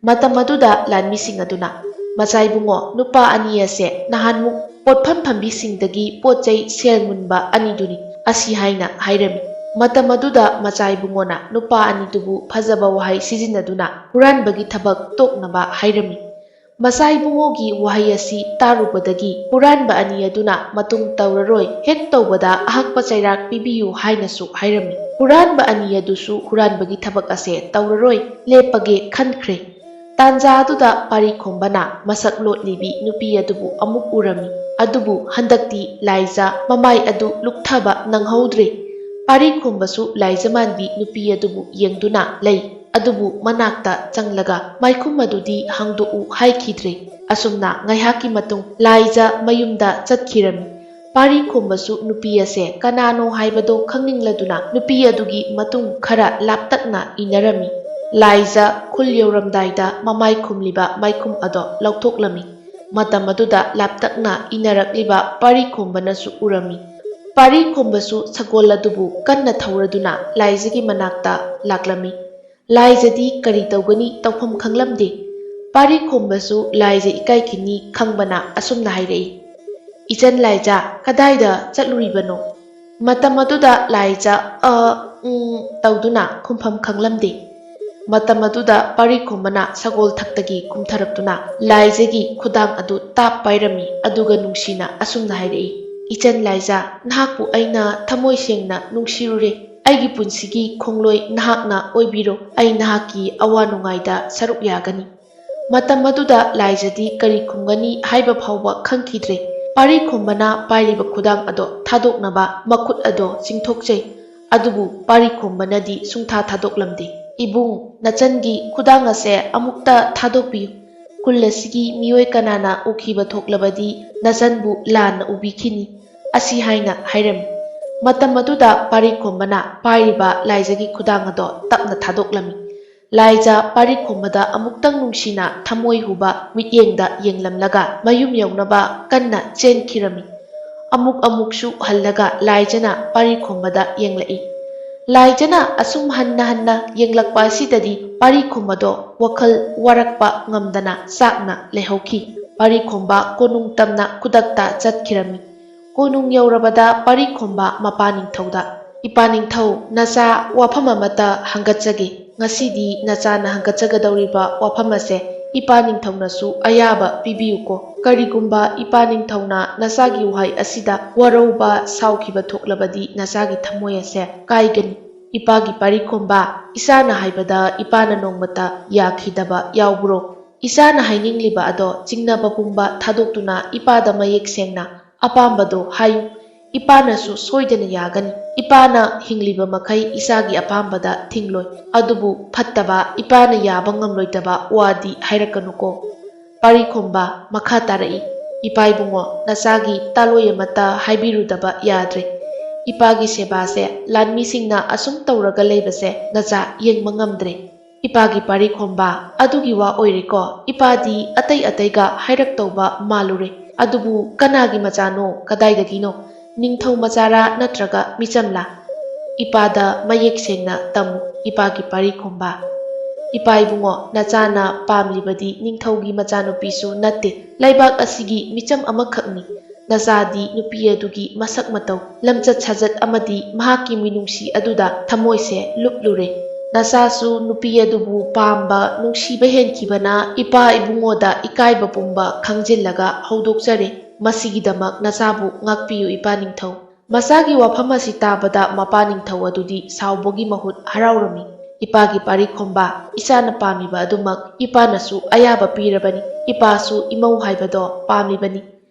ꯃꯇꯝ ꯑꯗꯨꯗ ꯂꯥꯟꯃꯤꯁꯤꯡ ꯑꯗꯨꯅ, "ꯃꯆꯥ ꯏꯕꯨꯡꯉꯣ, ꯅꯨꯄꯥ ꯑꯅꯤ ꯑꯁꯦ ꯅꯍꯥꯟꯃꯨꯛ ꯄꯣꯠꯐꯝ ꯐꯝꯕꯤꯁꯤꯡꯗꯒꯤ ꯄꯣꯠ ꯆꯩ ꯁꯦꯜ ꯃꯨꯟꯕ ꯑꯅꯤꯗꯨꯅꯤ" ꯑꯁꯤ ꯍꯥꯏꯅ ꯍꯥꯏꯔꯝꯃꯤ꯫ ꯃꯇꯝ ꯑꯗꯨꯗ ꯃꯆꯥ ꯏꯕꯨꯡꯉꯣꯅ ꯅꯨꯄꯥ ꯑꯅꯤꯗꯨꯕꯨ ꯐꯖꯕ ꯋꯥꯍꯩ ꯁꯤꯖꯤꯟꯅꯗꯨꯅ ꯍꯨꯔꯥꯟꯕꯒꯤ ꯊꯕꯛ ꯇꯣꯛꯅꯕ ꯍꯥꯏꯔꯝꯃꯤ꯫ ꯃꯆꯥ ꯏꯕꯨꯡꯉꯣꯒꯤ ꯋꯥꯍꯩ ꯑꯁꯤ ꯇꯥꯔꯨꯕꯗꯒꯤ ꯍꯨꯔꯥꯟꯕ ꯑꯅꯤ ꯑꯗꯨꯅ "ꯃꯇꯨꯡ ꯇꯧꯔꯔꯣꯏ, ꯍꯦꯛ ꯇꯧꯕꯗ ꯑꯍꯛꯄ ꯆꯩꯔꯥꯛ ꯄꯤꯕꯤꯌꯨ" ꯍꯥꯏꯅꯁꯨ ꯍꯥꯏꯔꯝꯃꯤ꯫ ꯍꯨꯔꯥꯟꯕ ꯑꯅꯤ ꯑꯗꯨꯁꯨ ꯍꯨꯔꯥꯟꯕꯒꯤ ꯊꯕꯛ ꯑꯁꯦ ꯇꯧꯔꯔꯣꯏ, ꯂꯦꯞꯄꯒꯦ ꯈꯟꯈ꯭ꯔꯦ꯫ ꯇꯥꯟꯖꯥ ꯑꯗꯨꯗ ꯄꯥꯔꯤꯈꯣꯝꯕꯅ ꯃꯁꯛ ꯂꯣꯠꯂꯤꯕꯤ ꯅꯨꯄꯤ ꯑꯗꯨꯕꯨ ꯑꯃꯨꯛ ꯎꯔꯝꯃꯤ꯫ ꯑꯗꯨꯕꯨ ꯍꯟꯗꯛꯇꯤ ꯂꯥꯏꯖ ꯃꯃꯥꯏ ꯑꯗꯨ ꯂꯨꯛꯊꯕ ꯅꯪꯍꯧꯗ꯭ꯔꯦ꯫ ꯄꯥꯔꯤꯈꯣꯝꯕꯁꯨ ꯂꯥꯏꯖ ꯃꯥꯟꯕꯤ ꯅꯨꯄꯤ ꯑꯗꯨꯕꯨ ꯌꯦꯡꯗꯨꯅ ꯂꯩ꯫ ꯑꯗꯨꯕꯨ ꯃꯅꯥꯛꯇ ꯆꯪꯂꯒ ꯃꯥꯏꯈꯨꯝ ꯑꯗꯨꯗꯤ ꯍꯥꯡꯗꯣꯛꯎ ꯍꯥꯏꯈꯤꯗ꯭ꯔꯦ꯫ ꯑꯁꯨꯝꯅ ꯉꯥꯏꯍꯥꯛꯀꯤ ꯃꯇꯨꯡ ꯂꯥꯏꯖ ꯃꯌꯨꯝꯗ ꯆꯠꯈꯤꯔꯝꯃꯤ꯫ ꯄꯥꯔꯤꯈꯣꯝꯕꯁꯨ ꯅꯨꯄꯤ ꯑꯁꯦ ꯀꯅꯥꯅꯣ ꯍꯥꯏꯕꯗꯣ ꯈꯪꯅꯤꯡꯂꯗꯨꯅ ꯅꯨꯄꯤ ꯑꯗꯨꯒꯤ ꯃꯇꯨꯡ ꯈꯔ ꯂꯥꯞꯇꯛꯅ ꯏꯟꯅꯔꯝꯃꯤ꯫ ꯂꯥꯏꯖ ꯈꯨꯜ ꯌꯧꯔꯝꯗꯥꯏꯗ ꯃꯃꯥꯏ ꯈꯨꯝꯂꯤꯕ ꯃꯥꯏꯈꯨꯝ ꯑꯗꯣ ꯂꯧꯊꯣꯛꯂꯝꯃꯤ꯫ ꯃꯇꯝ ꯑꯗꯨꯗ ꯂꯥꯞꯇꯛꯅ ꯏꯟꯅꯔꯛꯂꯤꯕ ꯄꯥꯔꯤꯈꯣꯝꯕꯅꯁꯨ ꯎꯔꯝꯃꯤ꯫ ꯄꯥꯔꯤꯈꯣꯝꯕꯁꯨ ꯁꯒꯣꯜ ꯑꯗꯨꯕꯨ ꯀꯟꯅ ꯊꯧꯔꯗꯨꯅ ꯂꯥꯏꯖꯒꯤ ꯃꯅꯥꯛꯇ ꯂꯥꯛꯂꯝꯃꯤ꯫ ꯂꯥꯏꯖꯗꯤ ꯀꯔꯤ ꯇꯧꯒꯅꯤ ꯇꯧꯐꯝ ꯈꯪꯂꯝꯗꯦ꯫ ꯄꯥꯔꯤꯈꯣꯝꯕꯁꯨ ꯂꯥꯏꯖ ꯏꯀꯥꯏꯈꯤꯅꯤ ꯈꯪꯕꯅ ꯑꯁꯨꯝꯅ ꯍꯥꯏꯔꯛꯏ, "ꯏꯆꯟ ꯂꯥꯏꯖ, ꯀꯗꯥꯏꯗ ꯆꯠꯂꯨꯔꯤꯕꯅꯣ?" ꯃꯇꯝ ꯑꯗꯨꯗ ꯂꯥꯏꯖ "ꯑ, ꯎꯝ" ꯇꯧꯗꯨꯅ ꯈꯨꯝꯐꯝ ꯈꯪꯂꯝꯗꯦ꯫ ꯃꯇꯝ ꯑꯗꯨꯗ ꯄꯥꯔꯤꯈꯣꯝꯕꯅ ꯁꯒꯣꯜ ꯊꯛꯇꯒꯤ ꯀꯨꯝꯊꯔꯛꯇꯨꯅ ꯂꯥꯏꯖꯒꯤ ꯈꯨꯗꯥꯡ ꯑꯗꯨ ꯇꯥꯞ ꯄꯥꯏꯔꯝꯃꯤ, ꯑꯗꯨꯒ ꯅꯨꯡꯁꯤꯅ ꯑꯁꯨꯝꯅ ꯍꯥꯏꯔꯛꯏ, "ꯏꯆꯟ ꯂꯥꯏꯖ, ꯅꯍꯥꯛꯄꯨ ꯑꯩꯅ ꯊꯃꯣꯏ ꯁꯦꯡꯅ ꯅꯨꯡꯁꯤꯔꯨꯔꯦ꯫ ꯑꯩꯒꯤ ꯄꯨꯟꯁꯤꯒꯤ ꯈꯣꯡꯂꯣꯏ ꯅꯍꯥꯛꯅ ꯑꯣꯏꯕꯤꯔꯣ꯫ ꯑꯩ ꯅꯍꯥꯛꯀꯤ ꯑꯋꯥ ꯅꯨꯡꯉꯥꯏꯗ ꯁꯔꯨꯛ ꯌꯥꯒꯅꯤ"꯫ ꯃꯇꯝ ꯑꯗꯨꯗ ꯂꯥꯏꯖꯗꯤ ꯀꯔꯤ ꯈꯨꯝꯒꯅꯤ ꯍꯥꯏꯕ ꯐꯥꯎꯕ ꯈꯪꯈꯤꯗ꯭ꯔꯦ꯫ ꯄꯥꯔꯤꯈꯣꯝꯕꯅ ꯄꯥꯏꯔꯤꯕ ꯈꯨꯗꯥꯡ ꯑꯗꯣ ꯊꯥꯗꯣꯛꯅꯕ ꯃꯈꯨꯠ ꯑꯗꯣ ꯆꯤꯡꯊꯣꯛꯆꯩ꯫ ꯑꯗꯨꯕꯨ ꯄꯥꯔꯤꯈꯣꯝꯕꯅꯗꯤ ꯁꯨꯡꯊꯥ ꯊꯥꯗꯣꯛꯂꯝꯗꯦ꯫ "ꯏꯕꯨꯡ, ꯅꯆꯟꯒꯤ ꯈꯨꯗꯥꯡ ꯑꯁꯦ ꯑꯃꯨꯛꯇ ꯊꯥꯗꯣꯛꯄꯤꯌꯨ꯫ ꯈꯨꯜ ꯑꯁꯤꯒꯤ ꯃꯤꯑꯣꯏ ꯀꯅꯥꯅ ꯎꯈꯤꯕ ꯊꯣꯛꯂꯕꯗꯤ ꯅꯆꯟꯕꯨ ꯂꯥꯟꯅ ꯎꯕꯤꯈꯤꯅꯤ" ꯑꯁꯤ ꯍꯥꯏꯅ ꯍꯥꯏꯔꯝꯃꯤ꯫ ꯃꯇꯝ ꯑꯗꯨꯗ ꯄꯥꯔꯤꯈꯣꯝꯕꯅ ꯄꯥꯏꯔꯤꯕ ꯂꯥꯏꯖꯒꯤ ꯈꯨꯗꯥꯡ ꯑꯗꯣ ꯇꯞꯅ ꯊꯥꯗꯣꯛꯂꯝꯃꯤ꯫ ꯂꯥꯏꯖ ꯄꯥꯔꯤꯈꯣꯝꯕꯗ ꯑꯃꯨꯛꯇꯪ ꯅꯨꯡꯁꯤꯅ ꯊꯃꯣꯏ ꯍꯨꯕ ꯃꯤꯠꯌꯦꯡꯗ ꯌꯦꯡꯂꯝꯂꯒ ꯃꯌꯨꯝ ꯌꯧꯅꯕ ꯀꯟꯅ ꯆꯦꯟꯈꯤꯔꯝꯃꯤ꯫ ꯑꯃꯨꯛ ꯑꯃꯨꯛꯁꯨ ꯍꯜꯂꯒ ꯂꯥꯏꯖꯅ ꯄꯥꯔꯤꯈꯣꯝꯕꯗ ꯌꯦꯡꯂꯛꯏ꯫ ꯂꯥꯏꯖꯅ ꯑꯁꯨꯝ ꯍꯟꯅ ꯍꯟꯅ ꯌꯦꯡꯂꯛꯄ ꯑꯁꯤꯗꯗꯤ ꯄꯥꯔꯤꯈꯣꯝꯕꯗꯣ ꯋꯥꯈꯜ ꯋꯥꯔꯛꯄ ꯉꯝꯗꯅ ꯆꯥꯛꯅ ꯂꯩꯍꯧꯈꯤ꯫ ꯄꯥꯔꯤꯈꯣꯝꯕ ꯀꯣꯅꯨꯡ ꯇꯝꯅ ꯈꯨꯗꯛꯇ ꯆꯠꯈꯤꯔꯝꯃꯤ꯫ ꯀꯣꯅꯨꯡ ꯌꯧꯔꯕꯗ ꯄꯥꯔꯤꯈꯣꯝꯕ ꯃꯄꯥ ꯅꯤꯡꯊꯧꯗ, "ꯏꯄꯥ ꯅꯤꯡꯊꯧ, ꯅꯆꯥ ꯋꯥꯐꯝ ꯑꯃꯠꯇ ꯍꯪꯒꯠꯆꯒꯦ꯫ ꯉꯁꯤꯗꯤ ꯅꯆꯥꯅ ꯍꯪꯒꯠꯆꯒꯗꯧꯔꯤꯕ ꯋꯥꯐꯝ ꯑꯁꯦ ꯏꯄꯥ ꯅꯤꯡꯊꯧꯅꯁꯨ ꯑꯌꯥꯕ ꯄꯤꯕꯤꯌꯨꯀꯣ꯫ ꯀꯔꯤꯒꯨꯝꯕ ꯏꯄꯥ ꯅꯤꯡꯊꯧꯅ ꯅꯆꯥꯒꯤ ꯋꯥꯍꯩ ꯑꯁꯤꯗ ꯋꯥꯔꯧꯕ ꯁꯥꯎꯈꯤꯕ ꯊꯣꯛꯂꯕꯗꯤ ꯅꯆꯥꯒꯤ ꯊꯃꯣꯏ ꯑꯁꯦ ꯀꯥꯏꯒꯅꯤ꯫ ꯏꯄꯥꯒꯤ ꯄꯥꯔꯤꯈꯣꯝꯕ, ꯏꯆꯥꯅ ꯍꯥꯏꯕꯗ ꯏꯄꯥꯅ ꯅꯣꯡꯃꯇ ꯌꯥꯈꯤꯗꯕ ꯌꯥꯎꯕ꯭ꯔꯣ? ꯏꯆꯥꯅ ꯍꯥꯏꯅꯤꯡꯂꯤꯕ ꯑꯗꯣ ꯆꯤꯡꯅꯕ ꯄꯨꯝꯕ ꯊꯥꯗꯣꯛꯇꯨꯅ ꯏꯄꯥꯗ ꯃꯌꯦꯛ ꯁꯦꯡꯅ ꯑꯄꯥꯝꯕꯗꯣ ꯍꯥꯏꯌꯨ꯫ ꯏꯄꯥꯅꯁꯨ ꯁꯣꯏꯗꯅ ꯌꯥꯒꯅꯤ꯫ ꯏꯄꯥꯅ ꯍꯤꯡꯂꯤꯕ ꯃꯈꯩ ꯏꯆꯥꯒꯤ ꯑꯄꯥꯝꯕꯗ ꯊꯤꯡꯂꯣꯏ꯫ ꯑꯗꯨꯕꯨ ꯐꯠꯇꯕ, ꯏꯄꯥꯅ ꯌꯥꯕ ꯉꯝꯂꯣꯏꯗꯕ ꯋꯥꯗꯤ ꯍꯥꯏꯔꯛꯀꯅꯨꯀꯣ꯫" ꯄꯥꯔꯤꯈꯣꯝꯕ ꯃꯈꯥ ꯇꯥꯔꯛꯏ, "ꯏꯄꯥ ꯏꯕꯨꯡꯉꯣ, ꯅꯆꯥꯒꯤ ꯇꯥꯂꯣꯏ ꯑꯃꯠꯇ ꯍꯥꯏꯕꯤꯔꯨꯗꯕ ꯌꯥꯗ꯭ꯔꯦ꯫ ꯏꯄꯥꯒꯤ ꯁꯦꯕꯥꯁꯦ ꯂꯥꯟꯃꯤꯁꯤꯡꯅ ꯑꯁꯨꯝ ꯇꯧꯔꯒ ꯂꯩꯕꯁꯦ ꯅꯆꯥ ꯌꯦꯡꯕ ꯉꯝꯗ꯭ꯔꯦ꯫" ꯏꯄꯥꯒꯤ ꯄꯥꯔꯤꯈꯣꯝꯕ, ꯑꯗꯨꯒꯤ ꯋꯥ ꯑꯣꯏꯔꯦꯀꯣ꯫ ꯏꯄꯥꯗꯤ ꯑꯇꯩ ꯑꯇꯩꯒ ꯍꯥꯏꯔꯛꯇꯧꯕ ꯃꯥꯜꯂꯨꯔꯦ꯫ ꯑꯗꯨꯕꯨ ꯀꯅꯥꯒꯤ ꯃꯆꯥꯅꯣ? ꯀꯗꯥꯏꯗꯒꯤꯅꯣ? ꯅꯤꯡꯊꯧ ꯃꯆꯥꯔꯥ ꯅꯠꯇ꯭ꯔꯒ ꯃꯤꯆꯝꯂꯥ? ꯏꯄꯥꯗ ꯃꯌꯦꯛ ꯁꯦꯡꯅ ꯇꯝꯃꯨ, ꯏꯄꯥꯒꯤ ꯄꯥꯔꯤꯈꯣꯝꯕ꯫ ꯏꯄꯥ ꯏꯕꯨꯡꯉꯣ, ꯅꯆꯥꯅ ꯄꯥꯝꯂꯤꯕꯗꯤ ꯅꯤꯡꯊꯧꯒꯤ ꯃꯆꯥꯅꯨꯄꯤꯁꯨ ꯅꯠꯇꯦ, ꯂꯩꯕꯥꯛ ꯑꯁꯤꯒꯤ ꯃꯤꯆꯝ ꯑꯃꯈꯛꯅꯤ꯫ ꯅꯆꯥꯗꯤ ꯅꯨꯄꯤ ꯑꯗꯨꯒꯤ ꯃꯁꯛ ꯃꯇꯧ, ꯂꯝꯆꯠ ꯁꯥꯖꯠ ꯑꯃꯗꯤ ꯃꯍꯥꯛꯀꯤ ꯃꯤꯅꯨꯡꯁꯤ ꯑꯗꯨꯗ ꯊꯃꯣꯏꯁꯦ ꯂꯨꯞꯂꯨꯔꯦ꯫ ꯅꯆꯥꯁꯨ ꯅꯨꯄꯤ ꯑꯗꯨꯕꯨ ꯄꯥꯝꯕ, ꯅꯨꯡꯁꯤꯕ ꯍꯦꯟꯈꯤꯕꯅ ꯏꯄꯥ ꯏꯕꯨꯡꯉꯣꯗ ꯏꯀꯥꯏꯕ ꯄꯨꯝꯕ ꯈꯪꯖꯤꯜꯂꯒ ꯍꯧꯗꯣꯛꯆꯔꯦ꯫ ꯃꯁꯤꯒꯤꯗꯃꯛ ꯅꯆꯥꯕꯨ ꯉꯥꯛꯄꯤꯌꯨ, ꯏꯄꯥ ꯅꯤꯡꯊꯧ꯫" ꯃꯆꯥꯒꯤ ꯋꯥꯐꯝ ꯑꯁꯤ ꯇꯥꯕꯗ ꯃꯄꯥ ꯅꯤꯡꯊꯧ ꯑꯗꯨꯗꯤ ꯁꯥꯎꯕꯒꯤ ꯃꯍꯨꯠ ꯍꯔꯥꯎꯔꯝꯃꯤ꯫ "ꯏꯄꯥꯒꯤ ꯄꯥꯔꯤꯈꯣꯝꯕ, ꯏꯆꯥꯅ ꯄꯥꯝꯃꯤꯕ ꯑꯗꯨꯃꯛ ꯏꯄꯥꯅꯁꯨ ꯑꯌꯥꯕ ꯄꯤꯔꯕꯅꯤ꯫ ꯏꯄꯥꯁꯨ ꯏꯃꯧ ꯍꯥꯏꯕꯗꯣ ꯄꯥꯝꯂꯤꯕꯅꯤ꯫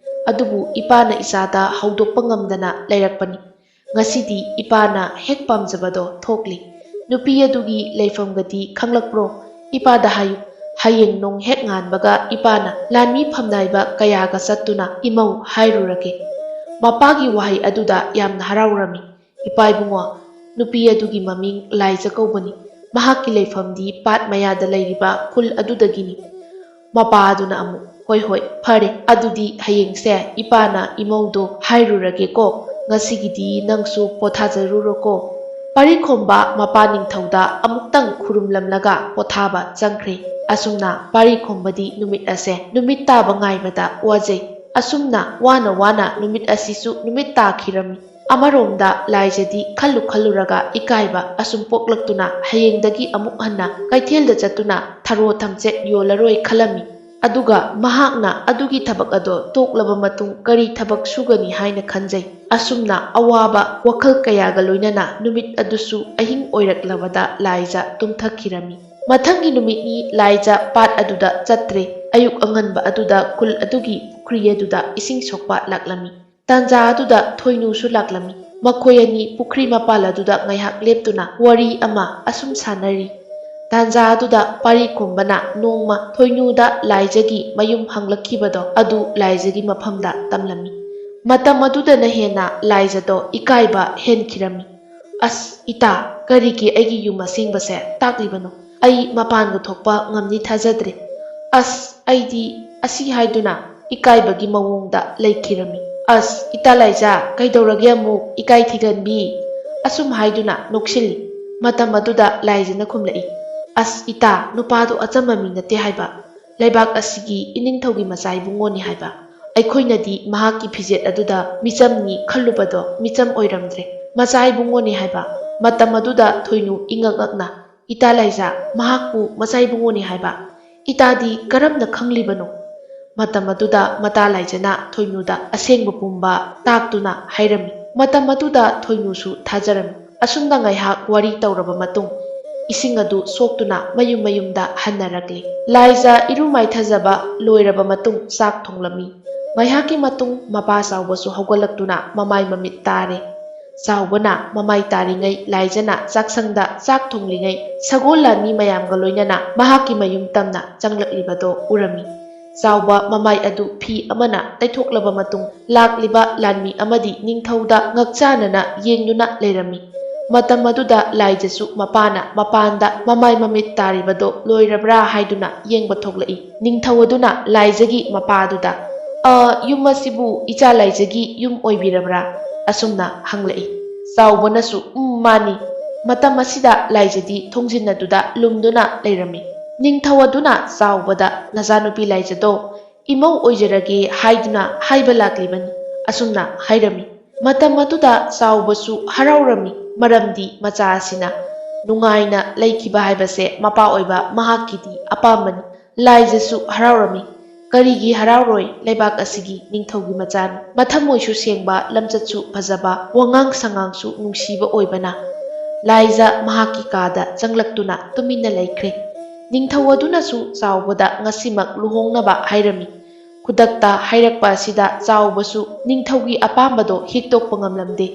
ꯑꯗꯨꯕꯨ ꯏꯄꯥꯅ ꯏꯆꯥꯗ ꯍꯧꯗꯣꯛꯄ ꯉꯝꯗꯅ ꯂꯩꯔꯛꯄꯅꯤ꯫ ꯉꯁꯤꯗꯤ ꯏꯄꯥꯅ ꯍꯦꯛ ꯄꯥꯝꯖꯕꯗꯣ ꯊꯣꯛꯂꯤ꯫ ꯅꯨꯄꯤ ꯑꯗꯨꯒꯤ ꯂꯩꯐꯝꯒꯗꯤ ꯈꯪꯂꯛꯄ꯭ꯔꯣ? ꯏꯄꯥꯗ ꯍꯥꯏꯌꯨ, ꯍꯌꯦꯡ ꯅꯣꯡ ꯍꯦꯛ ꯉꯥꯟꯕꯒ ꯏꯄꯥꯅ ꯂꯥꯟꯃꯤ ꯐꯝꯅꯥꯏꯕ ꯀꯌꯥꯒ ꯆꯠꯇꯨꯅ ꯏꯃꯧ ꯍꯥꯏꯔꯨꯔꯒꯦ꯫ ꯃꯄꯥꯒꯤ ꯋꯥꯍꯩ ꯑꯗꯨꯗ ꯌꯥꯝꯅ ꯍꯔꯥꯎꯔꯝꯃꯤ꯫ "ꯏꯄꯥ ꯏꯕꯨꯡꯉꯣ, ꯅꯨꯄꯤ ꯑꯗꯨꯒꯤ ꯃꯃꯤꯡ ꯂꯥꯏꯖ ꯀꯧꯕꯅꯤ꯫ ꯃꯍꯥꯛꯀꯤ ꯂꯩꯐꯝꯗꯤ ꯄꯥꯠ ꯃꯌꯥꯗ ꯂꯩꯔꯤꯕ ꯈꯨꯜ ꯑꯗꯨꯗꯒꯤꯅꯤ꯫" ꯃꯄꯥ ꯑꯗꯨꯅ ꯑꯃꯨꯛ, "ꯍꯣꯏ, ꯍꯣꯏ, ꯐꯔꯦ꯫ ꯑꯗꯨꯗꯤ ꯍꯌꯦꯡꯁꯦ ꯏꯄꯥꯅ ꯏꯃꯧꯗꯣ ꯍꯥꯏꯔꯨꯔꯒꯦꯀꯣ꯫ ꯉꯁꯤꯒꯤꯗꯤ ꯅꯪꯁꯨ ꯄꯣꯊꯥꯖꯔꯨꯔꯣꯀꯣ꯫" ꯄꯥꯔꯤꯈꯣꯝꯕ ꯃꯄꯥ ꯅꯤꯡꯊꯧꯗ ꯑꯃꯨꯛꯇꯪ ꯈꯨꯔꯨꯝꯂꯝꯂꯒ ꯄꯣꯊꯥꯕ ꯆꯪꯈ꯭ꯔꯦ꯫ ꯑꯁꯨꯝꯅ ꯄꯥꯔꯤꯈꯣꯝꯕꯗꯤ ꯅꯨꯃꯤꯠ ꯑꯁꯦ ꯅꯨꯃꯤꯠ ꯇꯥꯕ ꯉꯥꯏꯕꯗ ꯋꯥꯖꯩ꯫ ꯑꯁꯨꯝꯅ ꯋꯥꯅ ꯋꯥꯅ ꯅꯨꯃꯤꯠ ꯑꯁꯤꯁꯨ ꯅꯨꯃꯤꯠ ꯇꯥꯈꯤꯔꯝꯃꯤ꯫ ꯑꯃꯔꯣꯝꯗ ꯂꯥꯏꯖꯗꯤ ꯈꯜꯂꯨ ꯈꯜꯂꯨꯔꯒ ꯏꯀꯥꯏꯕ ꯑꯁꯨꯝ ꯄꯣꯛꯂꯛꯇꯨꯅ ꯍꯌꯦꯡꯗꯒꯤ ꯑꯃꯨꯛ ꯍꯟꯅ ꯀꯩꯊꯦꯜꯗ ꯆꯠꯇꯨꯅ ꯊꯔꯣ ꯊꯝꯆꯦꯠ ꯌꯣꯜꯂꯔꯣꯏ ꯈꯜꯂꯝꯃꯤ꯫ ꯑꯗꯨꯒ ꯃꯍꯥꯛꯅ ꯑꯗꯨꯒꯤ ꯊꯕꯛ ꯑꯗꯣ ꯇꯣꯛꯂꯕ ꯃꯇꯨꯡ ꯀꯔꯤ ꯊꯕꯛ ꯁꯨꯒꯅꯤ ꯍꯥꯏꯅ ꯈꯟꯖꯩ꯫ ꯑꯁꯨꯝꯅ ꯑꯋꯥꯕ ꯋꯥꯈꯜ ꯀꯌꯥꯒ ꯂꯣꯏꯅꯅ ꯅꯨꯃꯤꯠ ꯑꯗꯨꯁꯨ ꯑꯍꯤꯡ ꯑꯣꯏꯔꯛꯂꯕꯗ ꯂꯥꯏꯖ ꯇꯨꯝꯊꯈꯤꯔꯝꯃꯤ꯫ ꯃꯊꯪꯒꯤ ꯅꯨꯃꯤꯠꯅꯤ ꯂꯥꯏꯖ ꯄꯥꯠ ꯑꯗꯨꯗ ꯆꯠꯇ꯭ꯔꯦ꯫ ꯑꯌꯨꯛ ꯑꯉꯟꯕ ꯑꯗꯨꯗ ꯈꯨꯜ ꯑꯗꯨꯒꯤ ꯄꯨꯈ꯭ꯔꯤ ꯑꯗꯨꯗ ꯏꯁꯤꯡ ꯁꯣꯛꯄ ꯂꯥꯛꯂꯝꯃꯤ꯫ ꯇꯥꯟꯖꯥ ꯑꯗꯨꯗ ꯊꯣꯏꯅꯨꯁꯨ ꯂꯥꯛꯂꯝꯃꯤ꯫ ꯃꯈꯣꯏ ꯑꯅꯤ ꯄꯨꯈ꯭ꯔꯤ ꯃꯄꯥꯜ ꯑꯗꯨꯗ ꯉꯥꯏꯍꯥꯛ ꯂꯦꯞꯇꯨꯅ ꯋꯥꯔꯤ ꯑꯃ ꯑꯁꯨꯝ ꯁꯥꯟꯅꯔꯤ꯫ ꯇꯥꯟꯖꯥ ꯑꯗꯨꯗ ꯄꯥꯔꯤꯈꯣꯝꯕꯅ ꯅꯣꯡꯃ ꯊꯣꯏꯅꯨꯗ ꯂꯥꯏꯖꯒꯤ ꯃꯌꯨꯝ ꯍꯪꯂꯛꯈꯤꯕꯗꯣ ꯑꯗꯨ ꯂꯥꯏꯖꯒꯤ ꯃꯐꯝꯗ ꯇꯝꯂꯝꯃꯤ꯫ ꯃꯇꯝ ꯑꯗꯨꯗꯅ ꯍꯦꯟꯅ ꯂꯥꯏꯖꯗꯣ ꯏꯀꯥꯏꯕ ꯍꯦꯟꯈꯤꯔꯝꯃꯤ꯫ "ꯑꯁ, ꯏꯇꯥ, ꯀꯔꯤꯒꯤ ꯑꯩꯒꯤ ꯌꯨꯝ ꯑꯁꯦꯡꯕꯁꯦ ꯇꯥꯛꯂꯤꯕꯅꯣ? ꯑꯩ ꯃꯄꯥꯟꯒ ꯊꯣꯛꯄ ꯉꯝꯅꯤ ꯊꯥꯖꯗ꯭ꯔꯦ꯫ ꯑꯁ, ꯑꯩꯗꯤ" ꯑꯁꯤ ꯍꯥꯏꯗꯨꯅ ꯏꯀꯥꯏꯕꯒꯤ ꯃꯑꯣꯡꯗ ꯂꯩꯈꯤꯔꯝꯃꯤ꯫ "ꯑꯁ, ꯏꯇꯥ ꯂꯥꯏꯖꯥ, ꯀꯩꯗꯧꯔꯒꯦ ꯑꯃꯨꯛ, ꯏꯀꯥꯏ ꯊꯤꯒꯟꯕꯤ?" ꯑꯁꯨꯝ ꯍꯥꯏꯗꯨꯅ ꯅꯣꯛꯁꯤꯜꯂꯤ꯫ ꯃꯇꯝ ꯑꯗꯨꯗ ꯂꯥꯏꯖꯅ ꯈꯨꯝꯂꯛꯏ, "ꯑꯁ ꯏꯇꯥ, ꯅꯨꯄꯥꯗꯣ ꯑꯆꯝꯕ ꯃꯤ ꯅꯠꯇꯦ ꯍꯥꯏꯕ꯫ ꯂꯩꯕꯥꯛ ꯑꯁꯤꯒꯤ ꯏꯅꯤꯡꯊꯧꯒꯤ ꯃꯆꯥ ꯏꯕꯨꯡꯉꯣꯅꯤ ꯍꯥꯏꯕ꯫ ꯑꯩꯈꯣꯏꯅꯗꯤ ꯃꯍꯥꯛꯀꯤ ꯐꯤꯖꯦꯠ ꯑꯗꯨꯗ ꯃꯤꯆꯝꯅꯤ ꯈꯜꯂꯨꯕꯗꯣ ꯃꯤꯆꯝ ꯑꯣꯏꯔꯝꯗ꯭ꯔꯦ꯫ ꯃꯆꯥ ꯏꯕꯨꯡꯉꯣꯅꯤ ꯍꯥꯏꯕ꯫" ꯃꯇꯝ ꯑꯗꯨꯗ ꯊꯣꯏꯅꯨ ꯏꯉꯛ ꯉꯛꯅ, "ꯏꯇꯥ ꯂꯥꯏꯖꯥ, ꯃꯍꯥꯛꯄꯨ ꯃꯆꯥ ꯏꯕꯨꯡꯉꯣꯅꯤ ꯍꯥꯏꯕ? ꯏꯇꯥꯗꯤ ꯀꯔꯝꯅ ꯈꯪꯂꯤꯕꯅꯣ?" ꯃꯇꯝ ꯑꯗꯨꯗ ꯃꯇꯥ ꯂꯥꯏꯖꯅ ꯊꯣꯏꯅꯨꯗ ꯑꯁꯦꯡꯕ ꯄꯨꯝꯕ ꯇꯥꯛꯇꯨꯅ ꯍꯥꯏꯔꯝꯃꯤ꯫ ꯃꯇꯝ ꯑꯗꯨꯗ ꯊꯣꯏꯅꯨꯁꯨ ꯊꯥꯖꯔꯝꯃꯤ꯫ ꯑꯁꯨꯝꯅ ꯉꯥꯏꯍꯥꯛ ꯋꯥꯔꯤ ꯇꯧꯔꯕ ꯃꯇꯨꯡ, ꯏꯁꯤꯡ ꯑꯗꯨ ꯁꯣꯛꯇꯨꯅ ꯃꯌꯨꯝ ꯃꯌꯨꯝꯗ ꯍꯟꯅꯔꯛꯂꯤ꯫ ꯂꯥꯏꯖ ꯏꯔꯨ ꯃꯥꯏꯊꯖꯕ ꯂꯣꯏꯔꯕ ꯃꯇꯨꯡ ꯆꯥꯛ ꯊꯣꯡꯂꯝꯃꯤ꯫ ꯉꯥꯏꯍꯥꯛꯀꯤ ꯃꯇꯨꯡ ꯃꯄꯥ ꯆꯥꯎꯕꯁꯨ ꯍꯧꯒꯠꯂꯛꯇꯨꯅ ꯃꯃꯥꯏ ꯃꯃꯤꯠ ꯇꯥꯔꯦ꯫ ꯆꯥꯎꯕꯅ ꯃꯃꯥꯏ ꯇꯥꯔꯤꯉꯩ ꯂꯥꯏꯖꯅ ꯆꯥꯛꯁꯪꯗ ꯆꯥꯛ ꯊꯣꯡꯂꯤꯉꯩ ꯁꯒꯣꯜ ꯂꯥꯟꯃꯤ ꯃꯌꯥꯝꯒ ꯂꯣꯏꯅꯅ ꯃꯍꯥꯛꯀꯤ ꯃꯌꯨꯝ ꯇꯝꯅ ꯆꯪꯂꯛꯂꯤꯕꯗꯣ ꯎꯔꯝꯃꯤ꯫ ꯆꯥꯎꯕ ꯃꯃꯥꯏ ꯑꯗꯨ ꯐꯤ ꯑꯃꯅ ꯇꯩꯊꯣꯛꯂꯕ ꯃꯇꯨꯡ ꯂꯥꯛꯂꯤꯕ ꯂꯥꯟꯃꯤ ꯑꯃꯗꯤ ꯅꯤꯡꯊꯧꯗ ꯉꯛꯆꯥꯅꯅ ꯌꯦꯡꯗꯨꯅ ꯂꯩꯔꯝꯃꯤ꯫ ꯃꯇꯝ ꯑꯗꯨꯗ ꯂꯥꯏꯖꯁꯨ ꯃꯄꯥꯅ ꯃꯄꯥꯟꯗ ꯃꯃꯥꯏ ꯃꯃꯤꯠ ꯇꯥꯔꯤꯕꯗꯣ ꯂꯣꯏꯔꯕ꯭ꯔꯥ ꯍꯥꯏꯗꯨꯅ ꯌꯦꯡꯕ ꯊꯣꯛꯂꯛꯏ꯫ ꯅꯤꯡꯊꯧ ꯑꯗꯨꯅ ꯂꯥꯏꯖꯒꯤ ꯃꯄꯥ ꯑꯗꯨꯗ, "ꯑ, ꯌꯨꯝ ꯑꯁꯤꯕꯨ ꯏꯆꯥ ꯂꯥꯏꯖꯒꯤ ꯌꯨꯝ ꯑꯣꯏꯕꯤꯔꯕ꯭ꯔꯥ?" ꯑꯁꯨꯝꯅ ꯍꯪꯂꯛꯏ꯫ ꯆꯥꯎꯕꯅꯁꯨ, "ꯎꯝ, ꯃꯥꯅꯤ"꯫ ꯃꯇꯝ ꯑꯁꯤꯗ ꯂꯥꯏꯖꯗꯤ ꯊꯣꯡꯖꯤꯟ ꯑꯗꯨꯗ ꯂꯨꯝꯗꯨꯅ ꯂꯩꯔꯝꯃꯤ꯫ ꯅꯤꯡꯊꯧ ꯑꯗꯨꯅ ꯆꯥꯎꯕꯗ, "ꯅꯆꯥꯅꯨꯄꯤ ꯂꯥꯏꯖꯗꯣ ꯏꯃꯧ ꯑꯣꯏꯖꯔꯒꯦ ꯍꯥꯏꯗꯨꯅ ꯍꯥꯏꯕ ꯂꯥꯛꯂꯤꯕꯅꯤ" ꯑꯁꯨꯝꯅ ꯍꯥꯏꯔꯝꯃꯤ꯫ ꯃꯇꯝ ꯑꯗꯨꯗ ꯆꯥꯎꯕꯁꯨ ꯍꯔꯥꯎꯔꯝꯃꯤ, ꯃꯔꯝꯗꯤ ꯃꯆꯥ ꯑꯁꯤꯅ ꯅꯨꯡꯉꯥꯏꯅ ꯂꯩꯈꯤꯕ ꯍꯥꯏꯕꯁꯦ ꯃꯄꯥ ꯑꯣꯏꯕ ꯃꯍꯥꯛꯀꯤꯗꯤ ꯑꯄꯥꯝꯕꯅꯤ꯫ ꯂꯥꯏꯖꯁꯨ ꯍꯔꯥꯎꯔꯝꯃꯤ꯫ ꯀꯔꯤꯒꯤ ꯍꯔꯥꯎꯔꯣꯏ? ꯂꯩꯕꯥꯛ ꯑꯁꯤꯒꯤ ꯅꯤꯡꯊꯧꯒꯤ ꯃꯆꯥꯅꯤ꯫ ꯃꯊꯃꯣꯏꯁꯨ ꯁꯦꯡꯕ, ꯂꯝꯆꯠꯁꯨ ꯐꯖꯕ, ꯋꯥꯉꯥꯡ ꯁꯉꯥꯡꯁꯨ ꯅꯨꯡꯁꯤꯕ ꯑꯣꯏꯕꯅ꯫ ꯂꯥꯏꯖ ꯃꯍꯥꯛꯀꯤ ꯀꯥꯗ ꯆꯪꯂꯛꯇꯨꯅ ꯇꯨꯃꯤꯟꯅ ꯂꯩꯈ꯭ꯔꯦ꯫ ꯅꯤꯡꯊꯧ ꯑꯗꯨꯅꯁꯨ ꯆꯥꯎꯕꯗ ꯉꯁꯤꯃꯛ ꯂꯨꯍꯣꯡꯅꯕ ꯍꯥꯏꯔꯝꯃꯤ꯫ ꯈꯨꯗꯛꯇ ꯍꯥꯏꯔꯛꯄ ꯑꯁꯤꯗ ꯆꯥꯎꯕꯁꯨ ꯅꯤꯡꯊꯧꯒꯤ ꯑꯄꯥꯝꯕꯗꯣ ꯍꯤꯛꯇꯣꯛꯄ ꯉꯝꯂꯝꯗꯦ꯫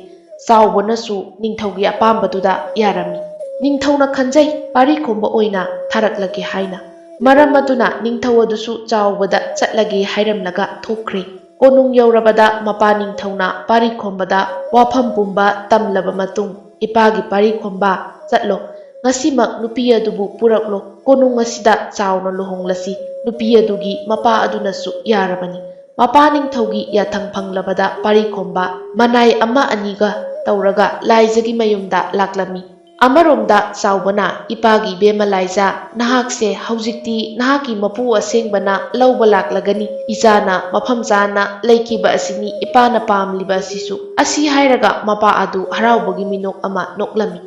ꯆꯥꯎꯕꯅꯁꯨ ꯅꯤꯡꯊꯧꯒꯤ ꯑꯄꯥꯝꯕꯗꯨꯗ ꯌꯥꯔꯝꯃꯤ꯫ ꯅꯤꯡꯊꯧꯅ ꯈꯟꯖꯩ, ꯄꯥꯔꯤ ꯈꯣꯝꯕ ꯑꯣꯏꯅ ꯊꯥꯔꯛꯂꯒꯦ ꯍꯥꯏꯅ꯫ ꯃꯔꯝ ꯑꯗꯨꯅ ꯅꯤꯡꯊꯧ ꯑꯗꯨꯁꯨ ꯆꯥꯎꯕꯗ ꯆꯠꯂꯒꯦ ꯍꯥꯏꯔꯝꯂꯒ ꯊꯣꯛꯈ꯭ꯔꯦ꯫ ꯀꯣꯅꯨꯡ ꯌꯧꯔꯕꯗ ꯃꯄꯥ ꯅꯤꯡꯊꯧꯅ ꯄꯥꯔꯤ ꯈꯣꯝꯕꯗ ꯋꯥꯐꯝ ꯄꯨꯝꯕ ꯇꯝꯂꯕ ꯃꯇꯨꯡ, "ꯏꯄꯥꯒꯤ ꯄꯥꯔꯤ ꯈꯣꯝꯕ, ꯆꯠꯂꯣ꯫ ꯉꯁꯤꯃꯛ ꯅꯨꯄꯤ ꯑꯗꯨꯕꯨ ꯄꯨꯔꯛꯂꯣ꯫ ꯀꯣꯅꯨꯡ ꯑꯁꯤꯗ ꯆꯥꯎꯅ ꯂꯨꯍꯣꯡꯂꯁꯤ꯫" ꯅꯨꯄꯤ ꯑꯗꯨꯒꯤ ꯃꯄꯥ ꯑꯗꯨꯅꯁꯨ ꯌꯥꯔꯕꯅꯤ꯫ ꯃꯄꯥ ꯅꯤꯡꯊꯧꯒꯤ ꯌꯥꯊꯪ ꯐꯪꯂꯕꯗ ꯄꯥꯔꯤ ꯈꯣꯝꯕ ꯃꯅꯥꯏ ꯑꯃ ꯑꯅꯤꯒ ꯇꯧꯔꯒ ꯂꯥꯏꯖꯒꯤ ꯃꯌꯨꯝꯗ ꯂꯥꯛꯂꯝꯃꯤ꯫ ꯑꯃꯔꯣꯝꯗ ꯆꯥꯎꯕꯅ, "ꯏꯄꯥꯒꯤ ꯏꯕꯦꯝꯃ ꯂꯥꯏꯖ, ꯅꯍꯥꯛꯁꯦ ꯍꯧꯖꯤꯛꯇꯤ ꯅꯍꯥꯛꯀꯤ ꯃꯄꯨ ꯑꯁꯦꯡꯕꯅ ꯂꯧꯕ ꯂꯥꯛꯂꯒꯅꯤ꯫ ꯏꯆꯥꯅ ꯃꯐꯝ ꯆꯥꯅ ꯂꯩꯈꯤꯕ ꯑꯁꯤꯅꯤ ꯏꯄꯥꯅ ꯄꯥꯝꯂꯤꯕ ꯑꯁꯤꯁꯨ꯫" ꯑꯁꯤ ꯍꯥꯏꯔꯒ ꯃꯄꯥ ꯑꯗꯨ ꯍꯔꯥꯎꯕꯒꯤ ꯃꯤꯅꯣꯛ ꯑꯃ ꯅꯣꯛꯂꯝꯃꯤ꯫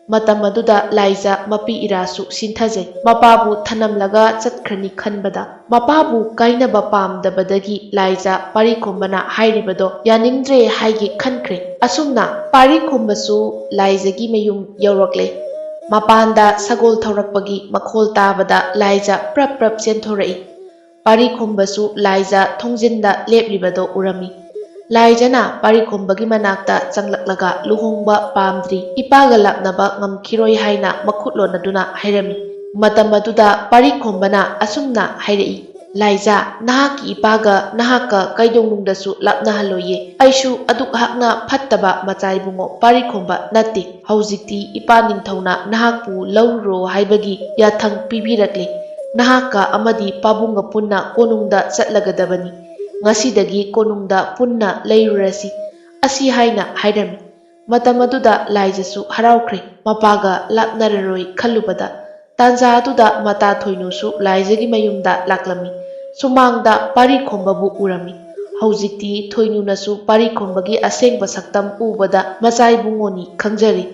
ꯃꯇꯝ ꯑꯗꯨꯗ ꯂꯥꯏꯖ ꯃꯄꯤ ꯏꯔꯥꯁꯨ ꯁꯤꯟꯊꯖꯩ꯫ ꯃꯄꯥꯕꯨ ꯊꯅꯝꯂꯒ ꯆꯠꯈ꯭ꯔꯅꯤ ꯈꯟꯕꯗ, ꯃꯄꯥꯕꯨ ꯀꯥꯏꯅꯕ ꯄꯥꯝꯗꯕꯗꯒꯤ ꯂꯥꯏꯖ ꯄꯥꯔꯤ ꯈꯣꯝꯕꯅ ꯍꯥꯏꯔꯤꯕꯗꯣ ꯌꯥꯅꯤꯡꯗ꯭ꯔꯦ ꯍꯥꯏꯒꯦ ꯈꯟꯈ꯭ꯔꯦ꯫ ꯑꯁꯨꯝꯅ ꯄꯥꯔꯤ ꯈꯣꯝꯕꯁꯨ ꯂꯥꯏꯖꯒꯤ ꯃꯌꯨꯝ ꯌꯧꯔꯛꯂꯦ꯫ ꯃꯄꯥꯟꯗ ꯁꯒꯣꯜ ꯊꯧꯔꯛꯄꯒꯤ ꯃꯈꯣꯜ ꯇꯥꯕꯗ ꯂꯥꯏꯖ ꯄ꯭ꯔꯞ ꯄ꯭ꯔꯞ ꯆꯦꯟꯊꯣꯔꯛꯏ꯫ ꯄꯥꯔꯤ ꯈꯣꯝꯕꯁꯨ ꯂꯥꯏꯖ ꯊꯣꯡꯖꯤꯟꯗ ꯂꯦꯞꯂꯤꯕꯗꯣ ꯎꯔꯝꯃꯤ꯫ ꯂꯥꯏꯖꯅ ꯄꯥꯔꯤꯈꯣꯝꯕꯒꯤ ꯃꯅꯥꯛꯇ ꯆꯪꯂꯛꯂꯒ ꯂꯨꯍꯣꯡꯕ ꯄꯥꯝꯗ꯭ꯔꯤ, ꯏꯄꯥꯒ ꯂꯥꯞꯅꯕ ꯉꯝꯈꯤꯔꯣꯏ ꯍꯥꯏꯅ ꯃꯈꯨꯠ ꯂꯣꯟꯅꯗꯨꯅ ꯍꯥꯏꯔꯝꯃꯤ꯫ ꯃꯇꯝ ꯑꯗꯨꯗ ꯄꯥꯔꯤꯈꯣꯝꯕꯅ ꯑꯁꯨꯝꯅ ꯍꯥꯏꯔꯛꯏ, "ꯂꯥꯏꯖ, ꯅꯍꯥꯛꯀꯤ ꯏꯄꯥꯒ ꯅꯍꯥꯛꯀ ꯀꯩꯗꯧꯅꯨꯡꯗꯁꯨ ꯂꯥꯞꯅꯍꯜꯂꯣꯏꯌꯦ꯫ ꯑꯩꯁꯨ ꯑꯗꯨꯛ ꯍꯥꯛꯅ ꯐꯠꯇꯕ ꯃꯆꯥ ꯏꯕꯨꯡꯉꯣ ꯄꯥꯔꯤꯈꯣꯝꯕ ꯅꯠꯇꯦ꯫ ꯍꯧꯖꯤꯛꯇꯤ ꯏꯄꯥ ꯅꯤꯡꯊꯧꯅ ꯅꯍꯥꯛꯄꯨ ꯂꯧꯔꯨꯔꯣ ꯍꯥꯏꯕꯒꯤ ꯌꯥꯊꯪ ꯄꯤꯕꯤꯔꯛꯂꯦ꯫ ꯅꯍꯥꯛꯀ ꯑꯃꯗꯤ ꯄꯥꯕꯨꯡꯒ ꯄꯨꯟꯅ ꯀꯣꯅꯨꯡꯗ ꯆꯠꯂꯒꯗꯕꯅꯤ꯫ ꯉꯁꯤꯗꯒꯤ ꯀꯣꯅꯨꯡꯗ ꯄꯨꯟꯅ ꯂꯩꯔꯨꯔꯁꯤ" ꯑꯁꯤ ꯍꯥꯏꯅ ꯍꯥꯏꯔꯝꯃꯤ꯫ ꯃꯇꯝ ꯑꯗꯨꯗ ꯂꯥꯏꯖꯁꯨ ꯍꯔꯥꯎꯈ꯭ꯔꯦ, ꯃꯄꯥꯒ ꯂꯥꯞꯅꯔꯔꯣꯏ ꯈꯜꯂꯨꯕꯗ꯫ ꯇꯥꯟꯖꯥ ꯑꯗꯨꯗ ꯃꯇꯥ ꯊꯣꯏꯅꯨꯁꯨ ꯂꯥꯏꯖꯒꯤ ꯃꯌꯨꯝꯗ ꯂꯥꯛꯂꯝꯃꯤ꯫ ꯁꯨꯃꯥꯡꯗ ꯄꯥꯔꯤꯈꯣꯝꯕꯕꯨ ꯎꯔꯝꯃꯤ꯫ ꯍꯧꯖꯤꯛꯇꯤ ꯊꯣꯏꯅꯨꯅꯁꯨ ꯄꯥꯔꯤꯈꯣꯝꯕꯒꯤ ꯑꯁꯦꯡꯕ ꯁꯛꯇꯝ ꯎꯕꯗ ꯃꯆꯥ ꯏꯕꯨꯡꯉꯣꯅꯤ ꯈꯪꯖꯔꯤ꯫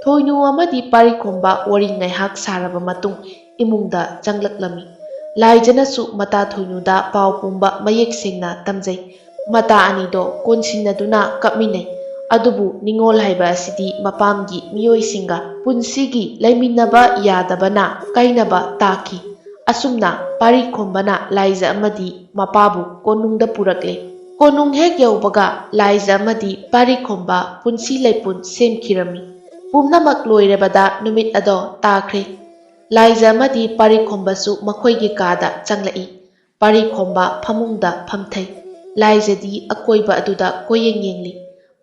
ꯊꯣꯏꯅꯨ ꯑꯃꯗꯤ ꯄꯥꯔꯤꯈꯣꯝꯕ ꯋꯥꯔꯤ ꯉꯥꯏꯍꯥꯛ ꯁꯥꯔꯕ ꯃꯇꯨꯡ ꯏꯃꯨꯡꯗ ꯆꯪꯂꯛꯂꯝꯃꯤ꯫ ꯂꯥꯏꯖꯅꯁꯨ ꯃꯇꯥ ꯊꯣꯏꯅꯨꯗ ꯄꯥꯎ ꯄꯨꯝꯕ ꯃꯌꯦꯛ ꯁꯦꯡꯅ ꯇꯝꯖꯩ꯫ ꯃꯇꯥ ꯑꯅꯤꯗꯣ ꯀꯣꯟꯁꯤꯟꯅꯗꯨꯅ ꯀꯞꯃꯤꯟꯅꯩ꯫ ꯑꯗꯨꯕꯨ ꯅꯤꯉꯣꯜ ꯍꯥꯏꯕ ꯑꯁꯤꯗꯤ ꯃꯄꯥꯝꯒꯤ ꯃꯤꯑꯣꯏꯁꯤꯡꯒ ꯄꯨꯟꯁꯤꯒꯤ ꯂꯩꯃꯤꯟꯅꯕ ꯌꯥꯗꯕꯅ ꯀꯥꯏꯅꯕ ꯇꯥꯈꯤ꯫ ꯑꯁꯨꯝꯅ ꯄꯥꯔꯤꯈꯣꯝꯕꯅ ꯂꯥꯏꯖ ꯑꯃꯗꯤ ꯃꯄꯥꯕꯨ ꯀꯣꯅꯨꯡꯗ ꯄꯨꯔꯛꯂꯦ꯫ ꯀꯣꯅꯨꯡ ꯍꯦꯛ ꯌꯧꯕꯒ ꯂꯥꯏꯖ ꯑꯃꯗꯤ ꯄꯥꯔꯤꯈꯣꯝꯕ ꯄꯨꯟꯁꯤ ꯂꯩꯄꯨꯟ ꯁꯦꯝꯈꯤꯔꯝꯃꯤ꯫ ꯄꯨꯝꯅꯃꯛ ꯂꯣꯏꯔꯕꯗ ꯅꯨꯃꯤꯠ ꯑꯗꯣ ꯇꯥꯈ꯭ꯔꯦ꯫ ꯂꯥꯏꯖ ꯑꯃꯗꯤ ꯄꯥꯔꯤꯈꯣꯝꯕꯁꯨ ꯃꯈꯣꯏꯒꯤ ꯀꯥꯗ ꯆꯪꯂꯛꯏ꯫ ꯄꯥꯔꯤꯈꯣꯝꯕ ꯐꯃꯨꯡꯗ ꯐꯝꯊꯩ꯫ ꯂꯥꯏꯖꯗꯤ ꯑꯀꯣꯏꯕ ꯑꯗꯨꯗ ꯀꯣꯏꯌꯦꯡ ꯌꯦꯡꯂꯤ꯫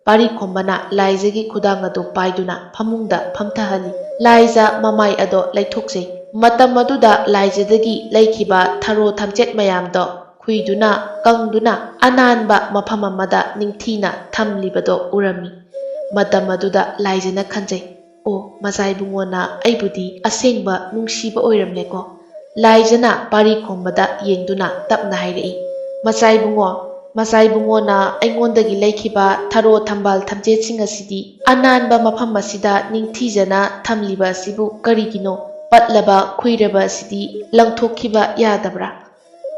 ꯄꯥꯔꯤꯈꯣꯝꯕꯅ ꯂꯥꯏꯖꯒꯤ ꯈꯨꯗꯥꯡ ꯑꯗꯨ ꯄꯥꯏꯗꯨꯅ ꯐꯃꯨꯡꯗ ꯐꯝꯊꯍꯜꯂꯤ꯫ ꯂꯥꯏꯖ ꯃꯃꯥꯏ ꯑꯗꯣ ꯂꯩꯊꯣꯛꯆꯩ꯫ ꯃꯇꯝ ꯑꯗꯨꯗ ꯂꯥꯏꯖꯗꯒꯤ ꯂꯩꯈꯤꯕ ꯊꯔꯣ ꯊꯝꯆꯦꯠ ꯃꯌꯥꯝꯗꯣ ꯈꯨꯏꯗꯨꯅ, ꯀꯪꯗꯨꯅ ꯑꯅꯥꯟꯕ ꯃꯐꯝ ꯑꯃꯗ ꯅꯤꯡꯊꯤꯅ ꯊꯝꯂꯤꯕꯗꯣ ꯎꯔꯝꯃꯤ꯫ ꯃꯇꯝ ꯑꯗꯨꯗ ꯂꯥꯏꯖꯅ ꯈꯟꯖꯩ, "ꯑꯣ, ꯃꯆꯥ ꯏꯕꯨꯡꯉꯣꯅ ꯑꯩꯕꯨꯗꯤ ꯑꯁꯦꯡꯕ ꯅꯨꯡꯁꯤꯕ ꯑꯣꯏꯔꯝꯂꯦꯀꯣ"꯫ ꯂꯥꯏꯖꯅ ꯄꯥꯔꯤꯈꯣꯝꯕꯗ ꯌꯦꯡꯗꯨꯅ ꯇꯞꯅ ꯍꯥꯏꯔꯛꯏ, "ꯃꯆꯥ ꯏꯕꯨꯡꯉꯣ, ꯃꯆꯥ ꯏꯕꯨꯡꯉꯣꯅ ꯑꯩꯉꯣꯟꯗꯒꯤ ꯂꯩꯈꯤꯕ ꯊꯔꯣ ꯊꯝꯕꯥꯜ ꯊꯝꯆꯦꯠꯁꯤꯡ ꯑꯁꯤꯗꯤ ꯑꯅꯥꯟꯕ ꯃꯐꯝ ꯑꯁꯤꯗ ꯅꯤꯡꯊꯤꯖꯅ ꯊꯝꯂꯤꯕ ꯑꯁꯤꯕꯨ ꯀꯔꯤꯒꯤꯅꯣ? ꯄꯠꯂꯕ ꯈꯨꯏꯔꯕ ꯑꯁꯤꯗꯤ ꯂꯪꯊꯣꯛꯈꯤꯕ ꯌꯥꯗꯕ꯭ꯔꯥ?"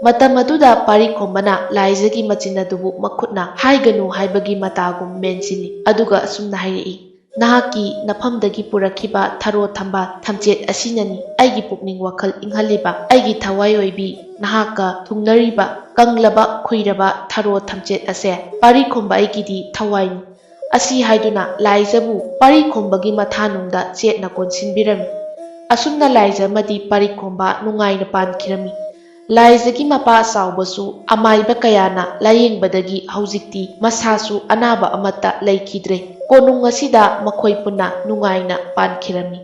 ꯃꯇꯝ ꯑꯗꯨꯗ ꯄꯥꯔꯤꯈꯣꯝꯕꯅ ꯂꯥꯏꯖꯒꯤ ꯃꯆꯤꯟ ꯑꯗꯨꯕꯨ ꯃꯈꯨꯠꯅ ꯍꯥꯏꯒꯅꯨ ꯍꯥꯏꯕꯒꯤ ꯃꯇꯥꯒꯨꯝ ꯃꯦꯟꯁꯤꯜꯂꯤ, ꯑꯗꯨꯒ ꯑꯁꯨꯝꯅ ꯍꯥꯏꯔꯛꯏ, "ꯅꯍꯥꯛꯀꯤ ꯅꯐꯝꯗꯒꯤ ꯄꯨꯔꯛꯈꯤꯕ ꯊꯔꯣ ꯊꯝꯕꯥꯜ ꯊꯝꯆꯦꯠ ꯑꯁꯤꯅꯅꯤ ꯑꯩꯒꯤ ꯄꯨꯛꯅꯤꯡ ꯋꯥꯈꯜ ꯏꯪꯍꯜꯂꯤꯕ, ꯑꯩꯒꯤ ꯊꯋꯥꯏ ꯑꯣꯏꯕꯤ, ꯅꯍꯥꯛꯀ ꯊꯨꯡꯅꯔꯤꯕ ꯀꯪꯂꯕ ꯈꯨꯏꯔꯕ ꯊꯔꯣ ꯊꯝꯆꯦꯠ ꯑꯁꯦ ꯄꯥꯔꯤ ꯈꯣꯝꯕ ꯑꯩꯒꯤꯗꯤ ꯊꯋꯥꯏꯅꯤ꯫ ꯑꯁꯤ ꯍꯥꯏꯗꯨꯅ ꯂꯥꯏꯖꯕꯨ ꯄꯥꯔꯤ ꯈꯣꯝꯕꯒꯤ ꯃꯊꯥꯅꯨꯡꯗ ꯆꯦꯠꯅ ꯀꯣꯟꯁꯤꯟꯕꯤꯔꯝꯃꯤ꯫ ꯑꯁꯨꯝꯅ ꯂꯥꯏꯖ ꯑꯃꯗꯤ ꯄꯥꯔꯤ ꯈꯣꯝꯕ ꯅꯨꯡꯉꯥꯏꯅ ꯄꯥꯟꯈꯤꯔꯝꯃꯤ꯫ ꯂꯥꯏꯖꯒꯤ ꯃꯄꯥ ꯆꯥꯎꯕꯁꯨ ꯑꯃꯥꯏꯕ ꯀꯌꯥꯅ ꯂꯥꯌꯦꯡꯕꯗꯒꯤ ꯍꯧꯖꯤꯛꯇꯤ ꯃꯁꯥꯁꯨ ꯑꯅꯥꯕ ꯑꯃꯠꯇ ꯂꯩꯈꯤꯗ꯭ꯔꯦ꯫ ꯀꯣꯅꯨꯡ ꯑꯁꯤꯗ ꯃꯈꯣꯏ ꯄꯨꯟꯅ ꯅꯨꯡꯉꯥꯏꯅ ꯄꯥꯟꯈꯤꯔꯝꯃꯤ꯫